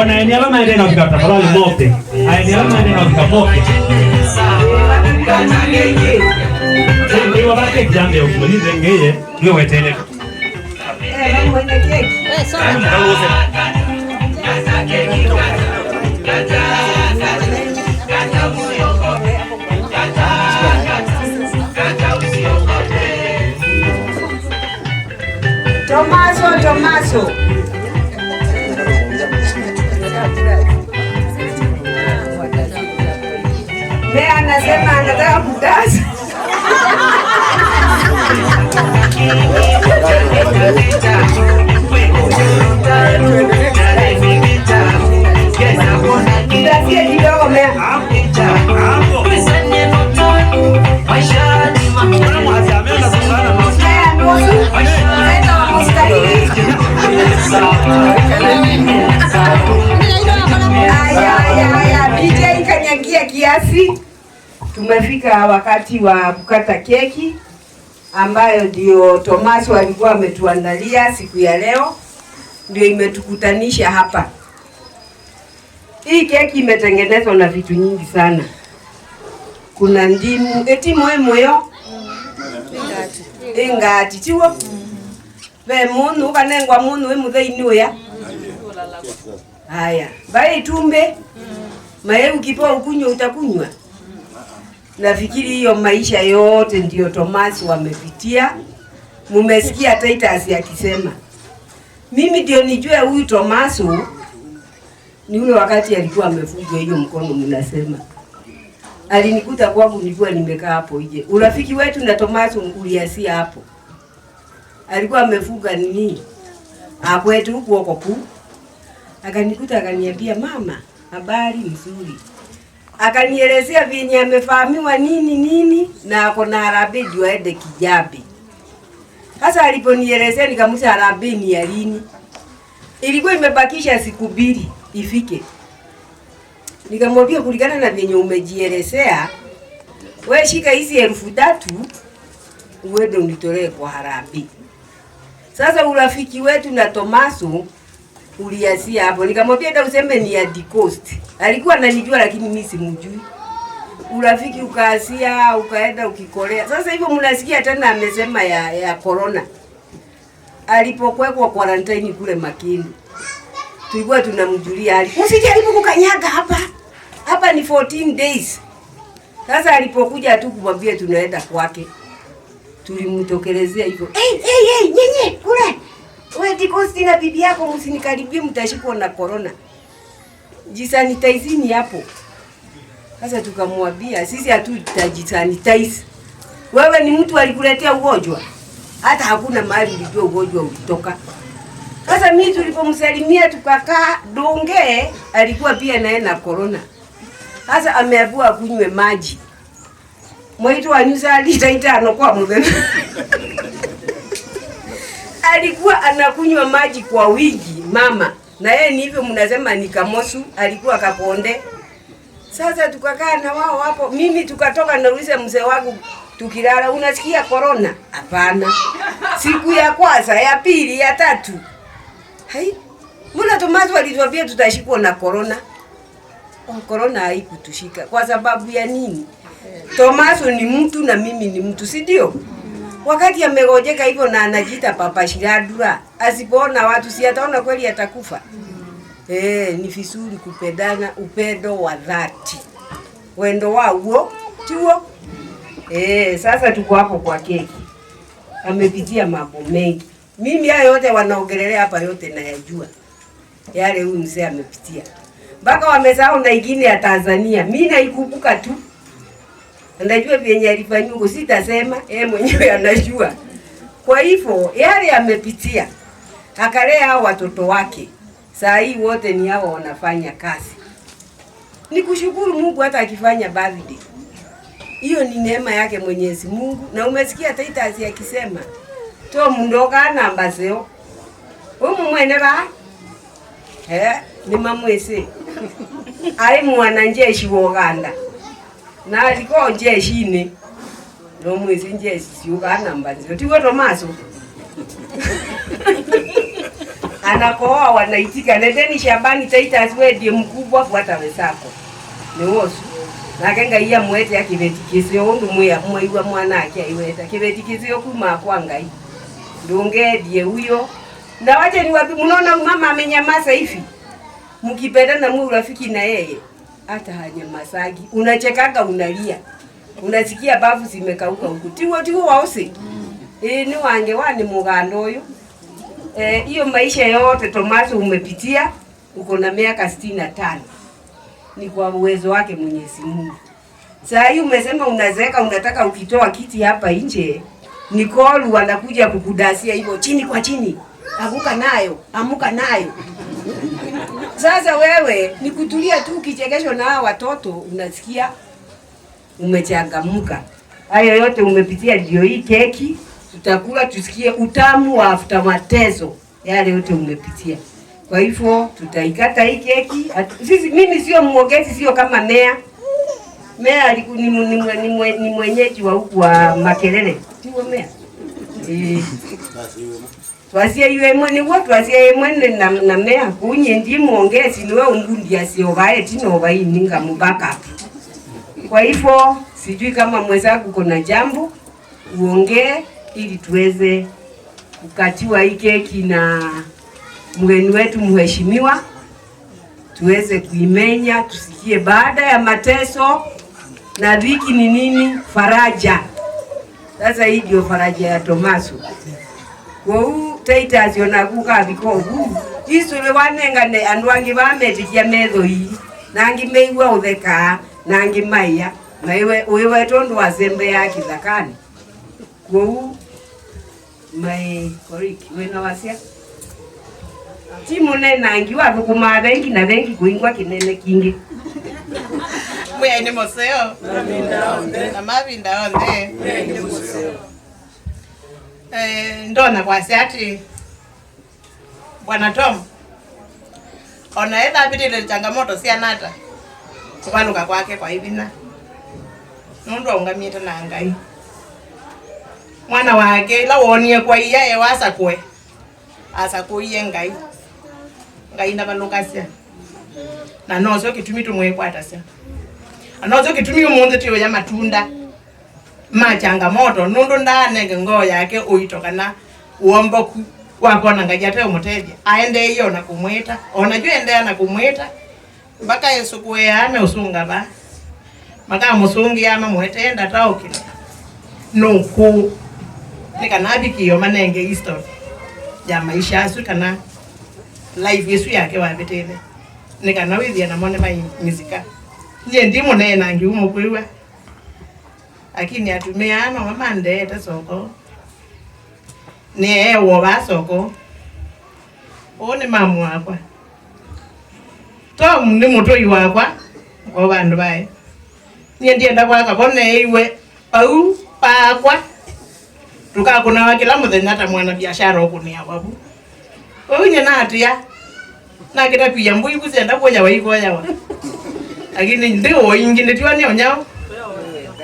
Ona eni alama ende na fika tafadhali mote. Eni alama ende na fika mote. Ndiwa bake kiambia utilwande ngeye niwe wetele. Mwende keki. Tomaso, Tomaso. Mea anasema anataka kudasa. Kidasie kidogo mea. Mea nusu. Aya, DJ kanyangia kiasi. Tumefika wakati wa kukata keki ambayo ndio Tomaso alikuwa ametuandalia siku ya leo, ndio imetukutanisha hapa. Hii keki imetengenezwa na vitu nyingi sana. Kuna ndimu, eti moyo ingati tiwo. Ve munu kanengwa munu we muthei uya. Haya, bai tumbe. Mae ukipoa ukunywa utakunywa. Nafikiri hiyo maisha yote ndio Tomaso wamepitia. Mumesikia Titus akisema. Mimi ndio nijue huyu Tomaso ni ule wakati alikuwa amefungwa hiyo mkono mnasema. Alinikuta kwangu nilikuwa nimekaa hapo nje. Urafiki wetu na Tomaso ulianzia hapo. Alikuwa amefunga nini? Akwetu huko koku. Akanikuta akaniambia mama, habari nzuri. Akanielezea venye amefahamiwa nini nini na ako na harambee ndio aende Kijabe. Sasa aliponielezea nikamuuliza harambee ni ya lini? Ilikuwa imebakisha siku 2 ifike. Nikamwambia kulingana na vyenye umejielezea, wewe shika hizi 3,000 uende unitolee kwa harambee. Sasa urafiki wetu na Tomaso ulianzia hapo. Nikamwambia hata useme ni ya cost. Alikuwa ananijua lakini mimi simjui. Urafiki ukaanzia, ukaenda ukikolea. Sasa hivyo mnasikia tena amesema ya corona. Alipokuwekwa quarantine kule Makindu, tulikuwa tunamjulia hali. Usijaribu kukanyaga hapa. Hapa ni 14 days. Sasa alipokuja tu kumwambia tunaenda kwake, tulimtokelezea hivyo. Hey, hey, hey, nyenye kule. Wewe dikosti na bibi yako msinikaribie, mtashikwa na corona. Jisanitizini hapo. Sasa tukamwambia sisi hatutajisanitize. Wewe ni mtu alikuletea ugonjwa. Hata hakuna mahali ulijua ugonjwa ulitoka. Sasa mimi tulipomsalimia tukakaa Donge, alikuwa pia naye na corona. Sasa ameambiwa kunywe maji. Mwaito wa nyusa lita 5 kwa muthenya. Alikuwa anakunywa maji kwa wingi mama. Na yeye ni hivyo mnasema ni kamosu, alikuwa kakonde. Sasa tukakaa na wao hapo, mimi tukatoka nauliza mzee wangu tukilala, unasikia corona? Hapana. Siku ya kwanza, ya pili, ya tatu. Hai, mbona Tomaso alituambia tutashikwa na corona? Oh, corona haikutushika. Kwa sababu ya nini? Tomaso ni mtu na mimi ni mtu, si ndio? Wakati amegojeka hivyo na anajiita Papa Shiradura, asipoona watu si ataona kweli atakufa. Ni vizuri kupendana, upendo wa dhati. Wendo wa uo, tuo. Sasa tuko hapo kwa keki. Amepitia mambo mengi. Mimi hayo yote wanaongelelea hapa yote nayajua. Yale huyu mzee amepitia. Mpaka wamesahau na ingine ya Tanzania. Mimi naikumbuka tu. Anajua vyenye alifanywa, sitasema, yeye mwenyewe anajua. Kwa hivyo yale amepitia, akalea hao watoto wake. Saa hii wote ni hao wanafanya kazi. Nikushukuru Mungu hata akifanya birthday. Hiyo ni neema yake Mwenyezi Mungu. Na umesikia Titus akisema, to mundoka namba zeo. Umu mwene ba? Ni mamwese. Ai mwana njeshi woganda. Na alikuwa njeshi ne. No mwese njeshi siuka namba zeo. Tiwo Tomaso. Anakoa wanaitika, nendeni shambani Titus wewe ndiye mkubwa fuata wenzako. Ni wosu. Na kenga iya mwete akibeti kisio undu mwe mwaiwa mwana ake aiweta kibeti kisio kuma kwa ngai. Ndonge ndiye huyo. Na waje ni wapi mnaona mama amenyamaza hivi. Mkipendana mwe urafiki na yeye hata hanyamasagi. Unachekanga unalia. Unasikia bafu zimekauka huku. Tiwo tiwo wause. Ni wange wani mugando huyo. Hiyo maisha yote Tomaso umepitia, uko na miaka 65. Ni kwa uwezo wake Mwenyezi Mungu. Sasa hii umesema unazeeka, unataka ukitoa kiti hapa nje, Nicole wanakuja kukudasia hivyo chini kwa chini. Amuka nayo, amuka nayo. Sasa wewe ni kutulia tu ukichekeshwa na hawa watoto unasikia umechangamka. Hayo yote umepitia ndio hii keki. Tutakula tusikie utamu wa after mateso yale yote umepitia. Kwa hivyo tutaikata hii keki. Sisi mimi sio muongezi, sio kama Mea. Mea alikuwa ni mwenyeji wa huku wa Makerere. Sio Mea. Twasia iwe mwene wo twasia mwene na Mea kunye ndi muongezi niwe ungundi asiobae tinoba ininga mubaka. Kwa hivyo sijui kama mwenzangu kuna jambo uongee ili tuweze kukatiwa hii keki na mgeni wetu mheshimiwa, tuweze kuimenya, tusikie baada ya mateso na dhiki ni nini faraja. Sasa hii ndio faraja ya Tomaso. Kwa huu Titus yonakuka bikogu isule wanengane andu angi bametikia metho hii nangi meigua utheka nangi maiya na iwe uiwe tondu wazembe ya kithakani. Kwa huu mai koriki wena wasia timune nangi wathukuma thengi na thengi kuingwa kinene kingi. Mwe ni museo na mavinda onthe ndona kwasya ati Bwana Tom ona etha apitile changamoto sianata Kuvaluka kwake kwa ivina. Nundu aungamiete na Ngai. Mwana wake la wonie kwa iya ewasa kwe. Asa kuiye Ngai. Ngai ndavalukasya. Na nozo kitumi tumwekwata sya. Anozo kitumi umunzi tiyo ya matunda. Ma changamoto nundu ndanenge ngoo yake uitokana uomboku wakona Ngai ate umuteja. Aende iyo na kumwita. Onajua endea na kumwita. Mpaka Yesu kuwe usunga ba. Maka musungi ama muetenda taokile. Nuku nikanabikiyo manenge history ya maisha asu kana life yesu yake wabetele. Nikanawithia na mone mai mizika. Nye ndimu nena ngiumo kwiwa. Lakini atumia ano mama ndete soko. Ni ewo ba soko. One mamu wakwa. Tom ni mutoi wakwa. Kwa bandu bae. Nye ndienda kwaka bone iwe pau pakwa. Tukakuna wakila muthenya ta mwana biashara okunia wabu. Ounye na atia. Na kita pia mbui kusenda kuoja waikoja wa. Lakini ndio ingi nitiwa ni onyao.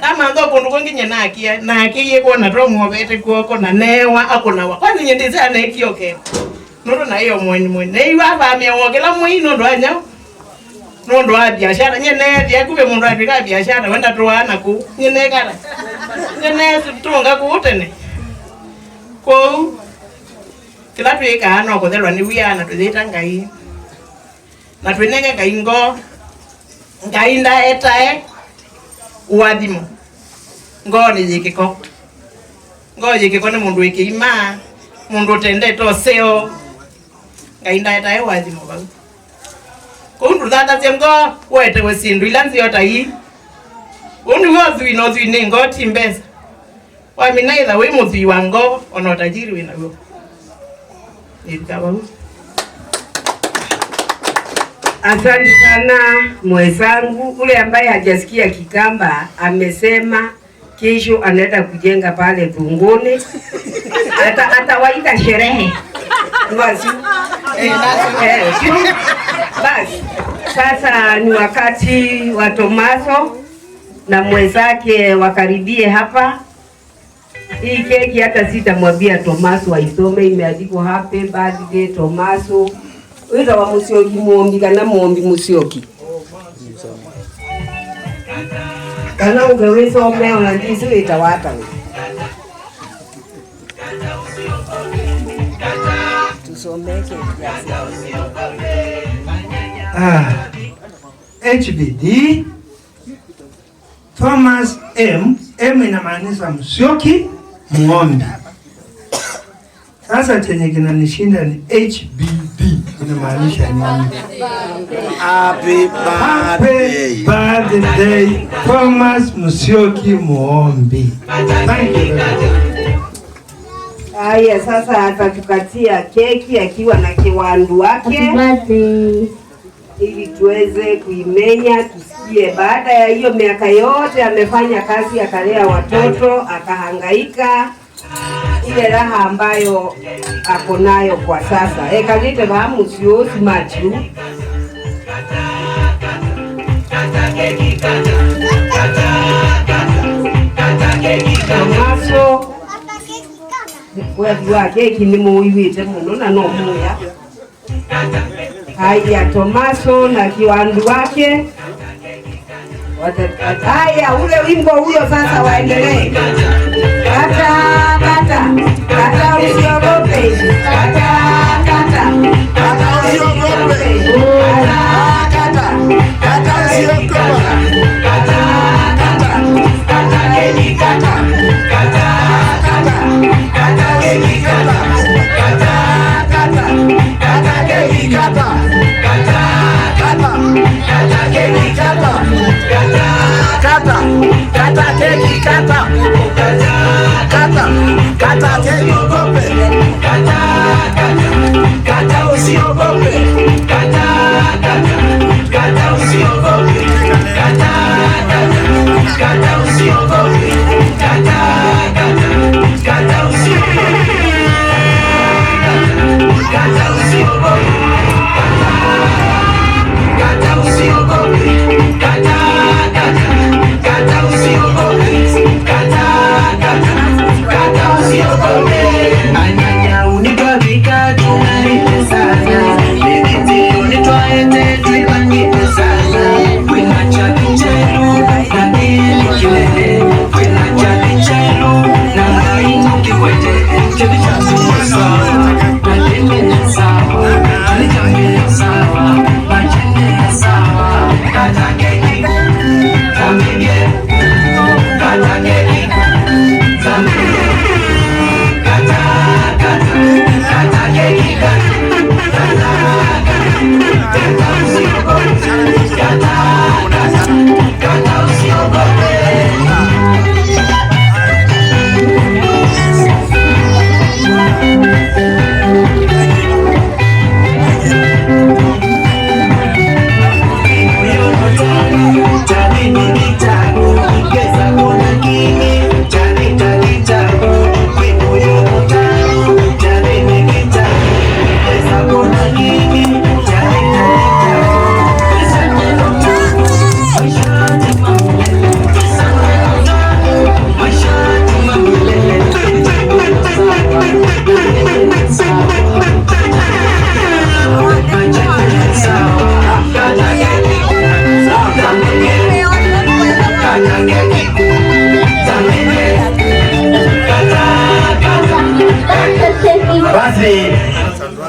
Ama ndo kundu kungi nye nakia nakiye kuona tomu obete kuoko na newa akuna wa. Kwanza nye ndize anekioke. Nuru na hiyo mweni mweni. Neiwa vamia wokela mwi nundu anyao. Nundu wa biashara nye ne kumbe mundu atwika biashara wenda tuana ku nye ne kala. Nye ne tunga kuutene. Kou kila twika ano kuthelwa ni wiana twithita Ngai. Na twinenge Ngai ngo Ngai ndaetae uathimo. Ngo ni yikiko. Ngo yikiko ni mundu wikiima, mundu utendete useo. Ngai ndaetae uathimo vau. Kundu thatasye ngo wetewe sindu ila nzio ta ii. Undu wo thui no thui ni ngo ti mbesa. Wamina itha wi muthui wa ngo ona utajiri wina guo. Nikawa. Asante sana mwenzangu. Ule ambaye hajasikia Kikamba amesema kesho anaenda kujenga pale Thunguni. Atawaita sherehe. Basi. Basi. Sasa ni wakati wa Tomaso na mwenzake wakaribie hapa. Hii keki hata sitamwambia Tomaso aisome, imeandikwa happy birthday Tomaso. Wita wa Musyoki muombi kana muombi Musyoki. Kana ungeweza omeo na ndizi itawata. Tusomeke. HBD Thomas M. M inamaanisha Musyoki Muombi. Sasa chenye kinanishinda ni HBD inamaanisha nini? Happy birthday. Happy birthday Thomas Musyoki Muombi. Thank you very much. Haya, sasa atatukatia keki akiwa na kiwandu wake. Happy birthday. Ili tuweze kuimenya, tusikie. Baada ya hiyo miaka yote amefanya kazi, akalea watoto, akahangaika, ile raha ambayo ako nayo kwa sasa. Ekalite ba musyosi machu. Tomaso wewe keki ni muiwite muno na no muya. Haya, Tomaso na kiwandu wake. Haya, ule wimbo huyo sasa waendelee. Kata, kata, kata usiogope. Kata, kata, kata usiogope. Kata, kata, kata usiogope. Kata, kata, kata keki kata. Kata, kata, kata keki kata. Kata, kata, kata keki kata. Kata, kata, kata keki kata. Kata, kata, kata keki kata. Kata, kata, kata usiogope. Kata, kata, kata usiogope. Kata, kata, kata usiogope. Kata, kata, kata usiogope. Kata, kata, kata usiogope. Kata usiogope. Kata usiogope. Kata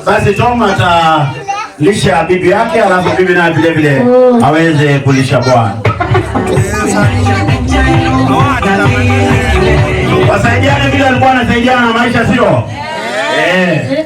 Basi Tom atalisha bibi yake, alafu bibi naye vile vile aweze kulisha bwana. Wasaidiane vile alikuwa anasaidiana na maisha, sio? Eh.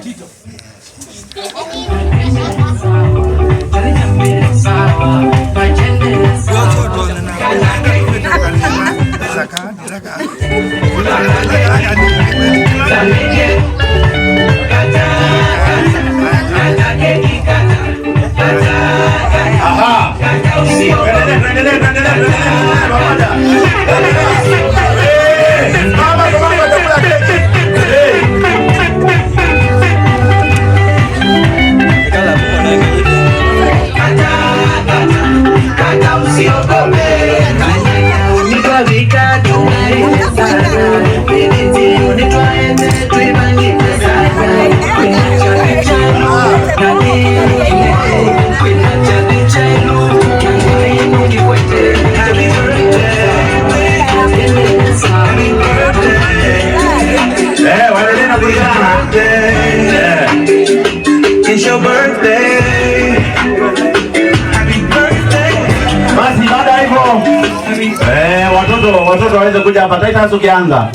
Aha. Tuendelee, tuendelee, tuendelee pamoja. Mama, mama atakula keki. Kata usiogope. It's your birthday. Happy birthday. Basi baada hivyo watoto waweze kuja hapa. Titus ukianza.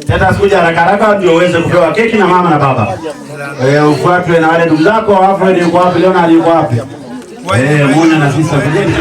Titus kuja haraka haraka ndio uweze kupewa keki na mama na baba. Ufuatwe na wale ndugu zako, Alfred yuko wapi? Leonard yuko wapi? Muna na sisi kujeni.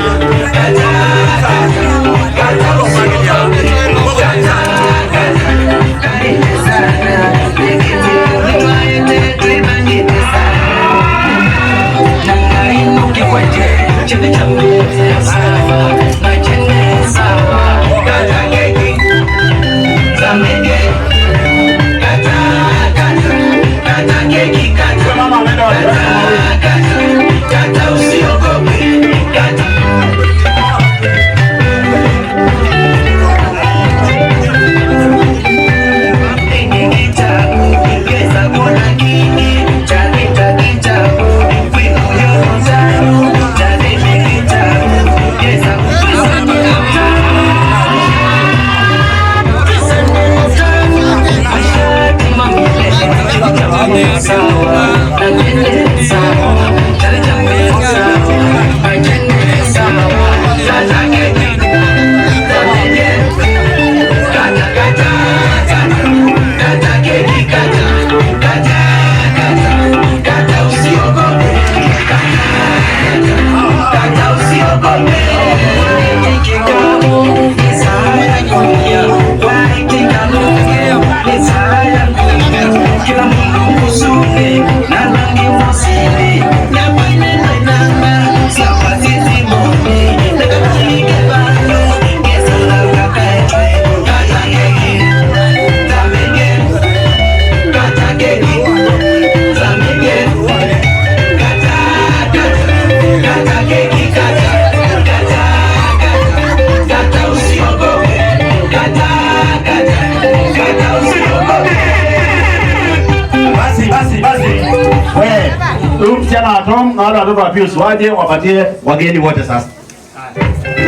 Msichana wa Tom na wale watoto wa Pius waje wapatie wageni wote sasa.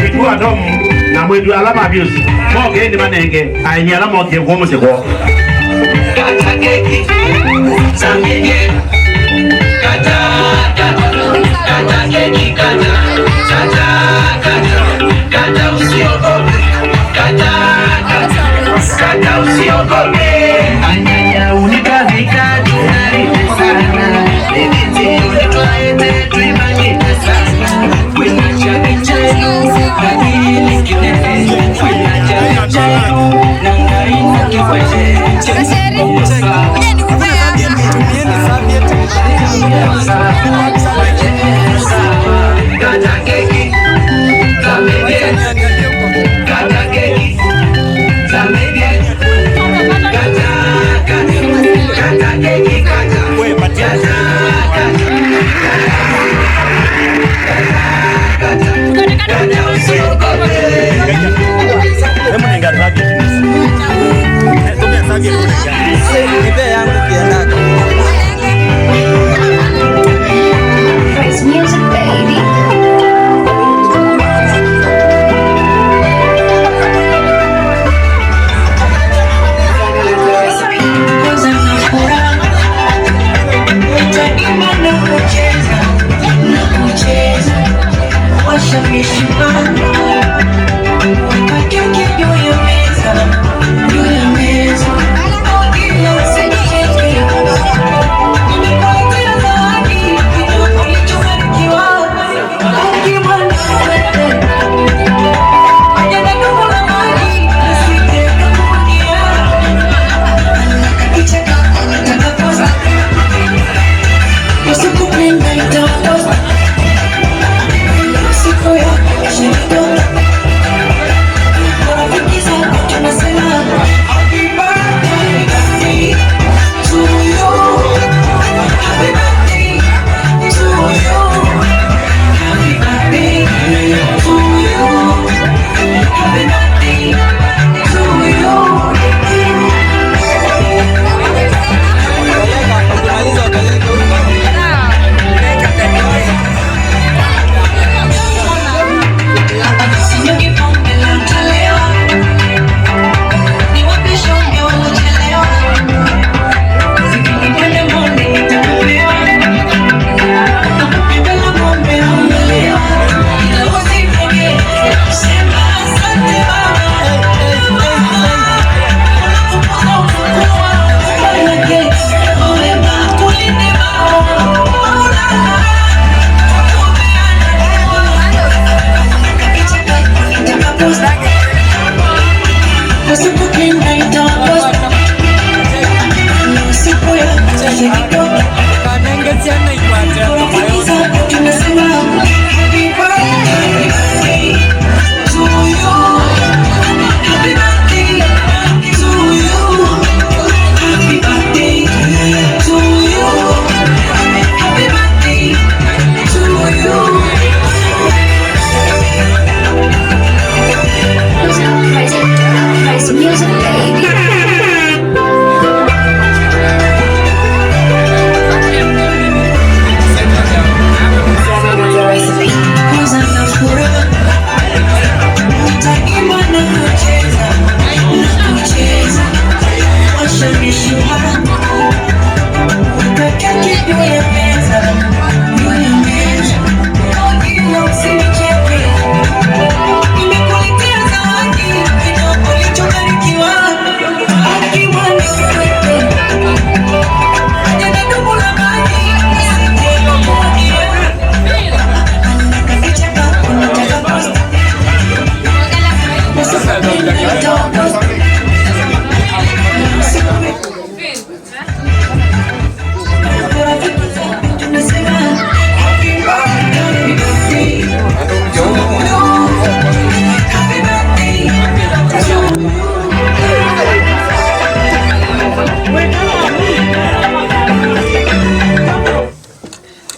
Mwitu wa Tom na mwitu alama Pius. Mogeni manenge ainyi alama oke kwa museko. Kata keki, samige, kata kata, kata keki kata, kata kata, kata usiogope, kata kata, kata usiogope. Anyanya unikavika tunarite sana. Hebu ninga target. Tumia target.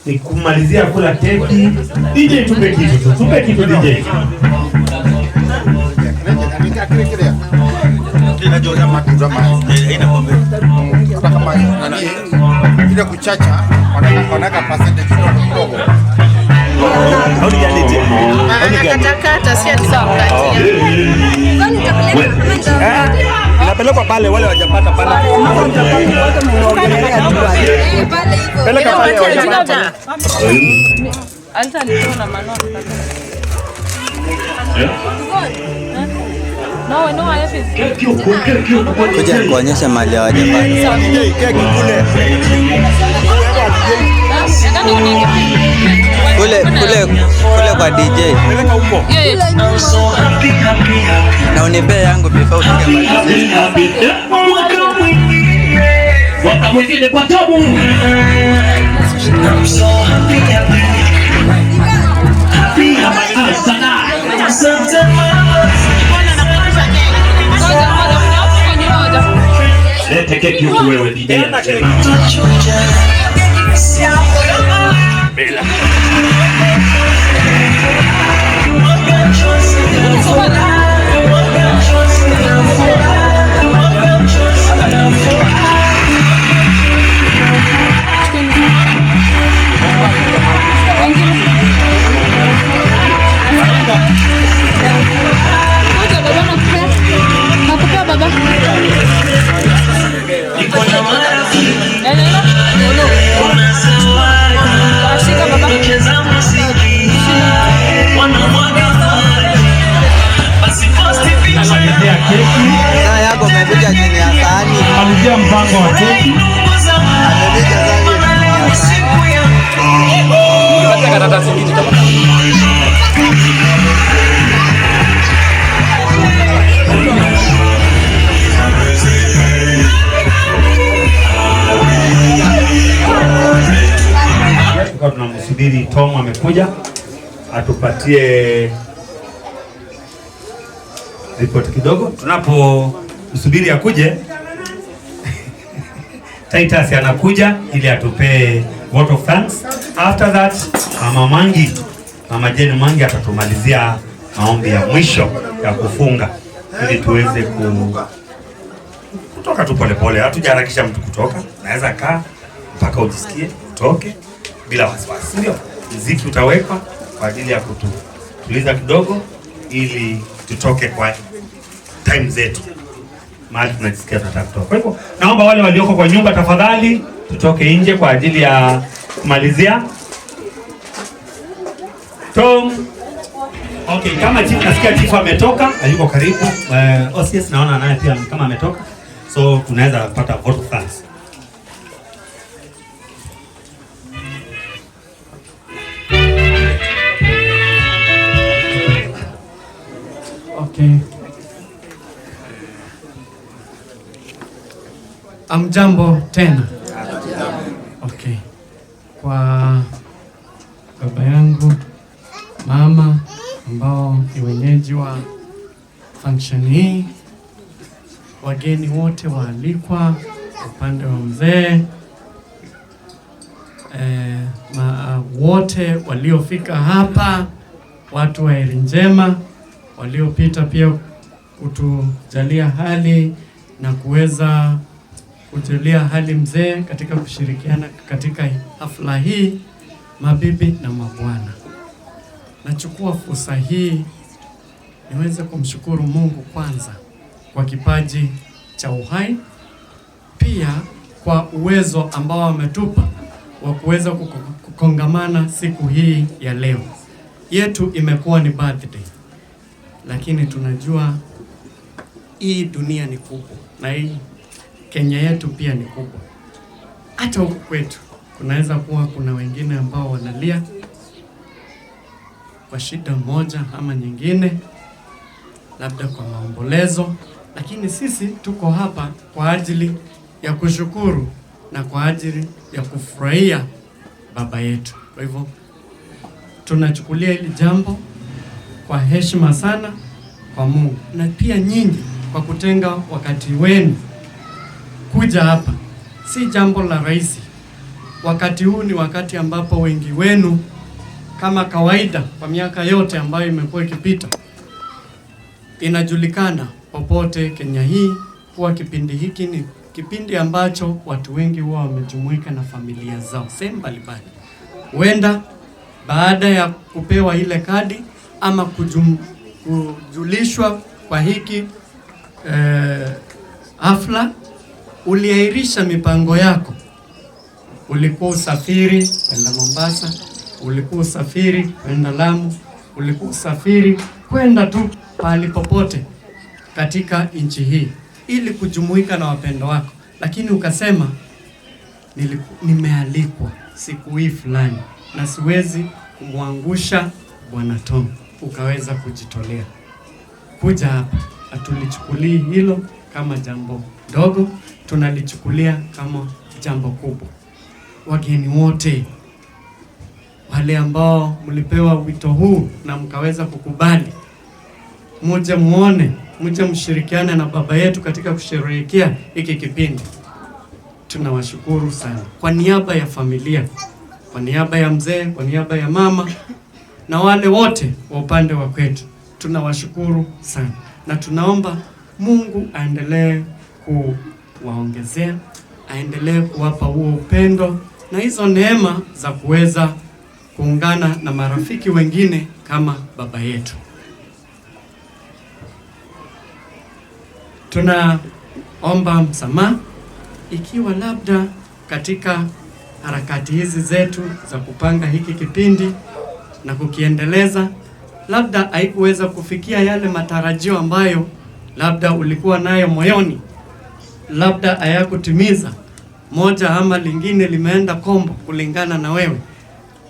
Ni kumalizia kula keki. DJ tupe kitu, tupe kitu DJ. Ile kuchacha wanaweka percentage kidogo. Inapelekwa pale wale wajapata pale. Peleka pale wajapata. Alta niliona maneno. No, no, I have. Kuja kuonyesha mali ya wajapata. Kule kule kule kwa DJ. Peleka huko. Na unipe yangu before ufike pale. Mwaka mwingine kwa tabu. I'm so happy, happy. Happy, happy sana. Lete keki huku wewe DJ. Bila. Saa yako umekuja chini ya sahani. Malizia mpango wa keki. Tulikuwa tunamsubiri Tom amekuja atupatie report kidogo. Tunapomsubiri akuje, Titus anakuja ili atupee vote of thanks. After that, Mama Mwangi, Mama Jane Mwangi atatumalizia maombi ya mwisho ya kufunga ili tuweze kutoka tu polepole. Hatujaharakisha mtu kutoka, naweza kaa mpaka ujisikie utoke bila wasiwasi, ndio? Muziki utawekwa kwa ajili ya kutuliza kidogo ili tutoke kwa time zetu mahali tunajisikia tunataka kutoka. Kwa hivyo naomba wale walioko kwa nyumba tafadhali tutoke nje kwa ajili ya kumalizia. Tom. Okay, kama chief, nasikia chief ametoka, hayuko karibu. OCS naona naye pia kama ametoka. So tunaweza kupata vote of thanks. Okay. Amjambo tena. Okay. Kwa baba yangu, mama ambao ni wenyeji wa function hii, wageni wote waalikwa, upande wa mzee, wote waliofika hapa, watu wa heri njema waliopita pia kutujalia hali na kuweza kujulia hali mzee katika kushirikiana katika hafla hii, mabibi na mabwana. Nachukua fursa hii niweze kumshukuru Mungu kwanza kwa kipaji cha uhai, pia kwa uwezo ambao ametupa wa kuweza kukongamana siku hii ya leo. Yetu imekuwa ni birthday, lakini tunajua hii dunia ni kubwa na hii Kenya yetu pia ni kubwa. Hata huku kwetu kunaweza kuwa kuna wengine ambao wanalia kwa shida moja ama nyingine, labda kwa maombolezo, lakini sisi tuko hapa kwa ajili ya kushukuru na kwa ajili ya kufurahia baba yetu. Kwa hivyo tunachukulia hili jambo kwa heshima sana kwa Mungu, na pia nyinyi kwa kutenga wakati wenu kuja hapa. Si jambo la rahisi. Wakati huu ni wakati ambapo wengi wenu kama kawaida kwa miaka yote ambayo imekuwa ikipita, inajulikana popote Kenya hii kuwa kipindi hiki ni kipindi ambacho watu wengi huwa wamejumuika na familia zao sehemu mbalimbali. Huenda baada ya kupewa ile kadi ama kujulishwa kwa hiki hafla, uliahirisha mipango yako. Ulikuwa usafiri kwenda Mombasa, ulikuwa usafiri kwenda Lamu, ulikuwa usafiri kwenda tu pahali popote katika nchi hii ili kujumuika na wapendo wako, lakini ukasema nimealikwa siku hii fulani na siwezi kumwangusha Bwana Tom. Ukaweza kujitolea kuja hapa. Hatulichukulii hilo kama jambo dogo, tunalichukulia kama jambo kubwa. Wageni wote wale ambao mlipewa wito huu na mkaweza kukubali, muje muone, muje mshirikiane na baba yetu katika kusherehekea hiki kipindi, tunawashukuru sana kwa niaba ya familia, kwa niaba ya mzee, kwa niaba ya mama na wale wote wa upande wa kwetu, tunawashukuru sana na tunaomba Mungu aendelee kuwaongezea, aendelee kuwapa huo upendo na hizo neema za kuweza kuungana na marafiki wengine kama baba yetu. Tunaomba msamaha ikiwa labda katika harakati hizi zetu za kupanga hiki kipindi na kukiendeleza, labda haikuweza kufikia yale matarajio ambayo labda ulikuwa nayo moyoni, labda hayakutimiza, moja ama lingine limeenda kombo kulingana na wewe.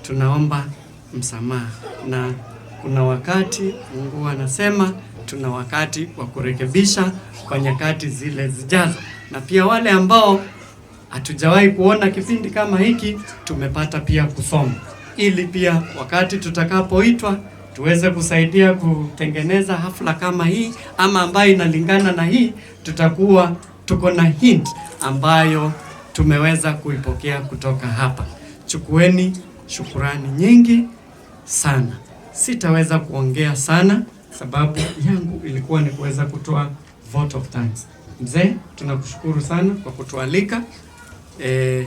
Tunaomba msamaha, na kuna wakati Mungu anasema tuna wakati wa kurekebisha kwa nyakati zile zijazo. Na pia wale ambao hatujawahi kuona kipindi kama hiki, tumepata pia kusoma, ili pia wakati tutakapoitwa tuweze kusaidia kutengeneza hafla kama hii ama ambayo inalingana na hii, tutakuwa tuko na hint ambayo tumeweza kuipokea kutoka hapa. Chukueni shukurani nyingi sana. Sitaweza kuongea sana sababu yangu ilikuwa ni kuweza kutoa vote of thanks. Mzee, tunakushukuru sana kwa kutualika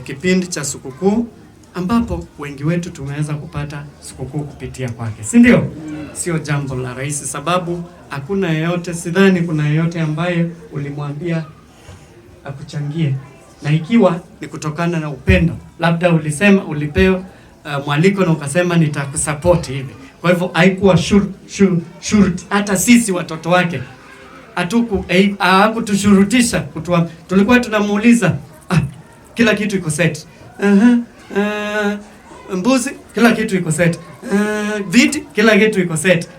kipindi cha sikukuu ambapo wengi wetu tumeweza kupata sikukuu kupitia kwake, si ndio? Sio jambo la rahisi, sababu hakuna yeyote, sidhani kuna yeyote ambaye ulimwambia akuchangie, na ikiwa ni kutokana na upendo, labda ulisema, ulipewa mwaliko na ukasema nitakusupport hivi. Kwa hivyo haikuwa shurti. Hata sisi watoto wake hakutushurutisha kutua. Tulikuwa tunamuuliza kila kitu iko set, mbuzi kila kitu iko set, viti kila kitu iko set.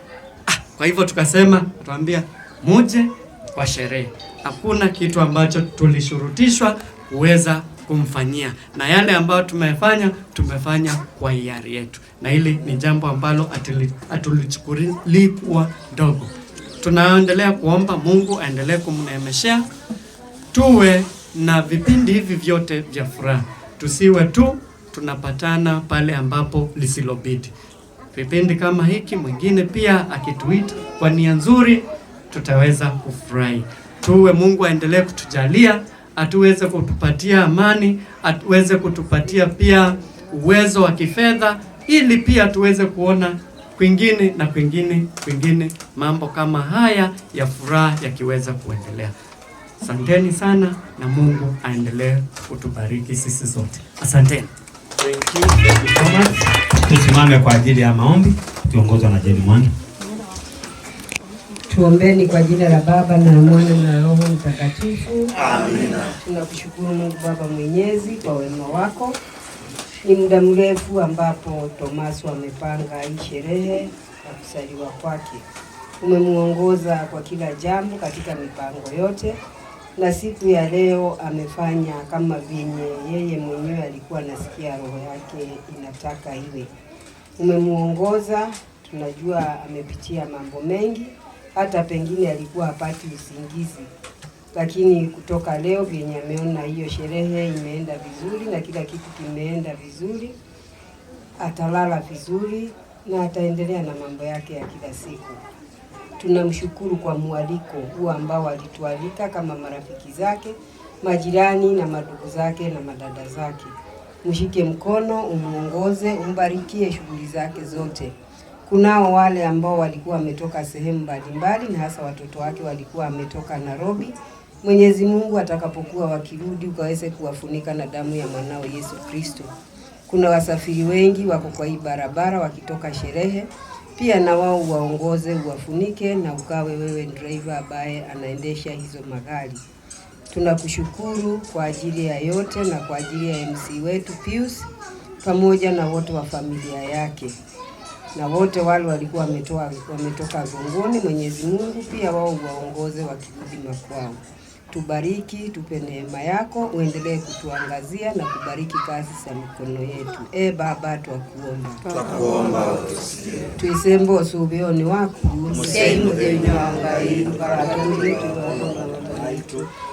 Kwa hivyo tukasema, tuambia muje kwa sherehe. Hakuna kitu ambacho tulishurutishwa kuweza kumfanyia, na yale ambayo tumefanya, tumefanya kwa hiari yetu, na hili ni jambo ambalo hatulichukulii kuwa dogo. Tunaendelea kuomba Mungu aendelee kumneemeshea, tuwe na vipindi hivi vyote vya furaha, tusiwe tu tunapatana pale ambapo lisilobidi. Vipindi kama hiki, mwingine pia akituita kwa nia nzuri, tutaweza kufurahi. Tuwe Mungu aendelee kutujalia, atuweze kutupatia amani, atuweze kutupatia pia uwezo wa kifedha, ili pia tuweze kuona kwingine na kwingine kwingine mambo kama haya ya furaha yakiweza kuendelea. Asanteni sana na Mungu aendelee kutubariki sisi zote. Asanteni. Thank you. Thank you so much. Tusimame kwa ajili ya maombi tuongozwa na Jeni Mwana. Tuombeni kwa jina la Baba na Mwana na Roho Mtakatifu. Amina. Tunakushukuru Mungu Baba Mwenyezi kwa wema wako. Ni muda mrefu ambapo Tomaso amepanga hii sherehe ya kuzaliwa kwake. Umemuongoza kwa kila jambo katika mipango yote, na siku ya leo amefanya kama vyenye yeye mwenyewe alikuwa anasikia roho yake inataka iwe. Umemuongoza, tunajua amepitia mambo mengi, hata pengine alikuwa hapati usingizi, lakini kutoka leo vyenye ameona hiyo sherehe imeenda vizuri na kila kitu kimeenda vizuri, atalala vizuri na ataendelea na mambo yake ya kila siku. Tunamshukuru kwa mwaliko huu ambao alitualika kama marafiki zake, majirani na madugu zake na madada zake. Mshike mkono, umuongoze, umbarikie shughuli zake zote. Kunao wale ambao walikuwa wametoka sehemu mbalimbali na hasa watoto wake walikuwa wametoka Nairobi. Mwenyezi Mungu atakapokuwa wakirudi ukaweze kuwafunika na damu ya mwanao Yesu Kristo. Kuna wasafiri wengi wako kwa hii barabara wakitoka sherehe, pia na wao uwaongoze, uwafunike na ukawe wewe driver ambaye anaendesha hizo magari. Tunakushukuru kwa ajili ya yote na kwa ajili ya MC wetu Pius pamoja na wote wa familia yake na wote wale walikuwa wametoka Gongoni. Mwenyezi Mungu pia wao uwaongoze wakirudi makwao. Tubariki, tupe neema yako, uendelee kutuangazia na kubariki kazi za mikono yetu. E Baba, twakuomba. Twakuomba utusikie. Tuisembo subioni wako. Musei muthenyo wa Ngai,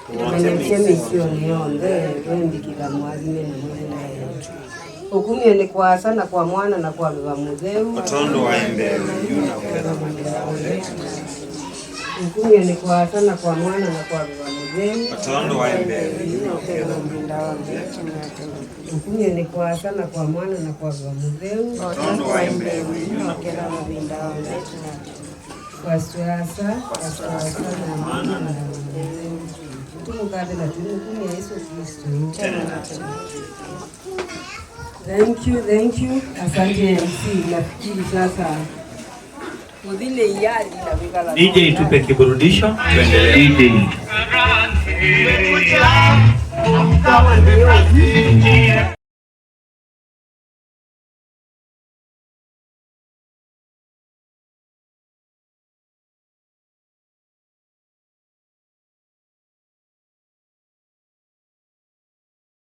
tumenyeshe misioni yonthe, twembikila mwazime na mwena yetu. Ukumio ni kwa sana kwa mwana na kwa baba mutheu. Otondo wa embere yuna uketha Ukumio ni kwa sana kwa mwana na kwa baba mutheu. Otondo wa embere yuna uketha. Ukumio ni kwa sana kwa mwana na kwa baba mutheu. Otondo wa embere yuna uketha. Wasiwasa na mwana na mutheu. Tumukathe na tumukumia Yesu Kristo. Thank you, thank you. Asante MC. Nafikiri sasa mudhile yari na wikala. DJ tupe kiburudisho. Tuendelee. DJ.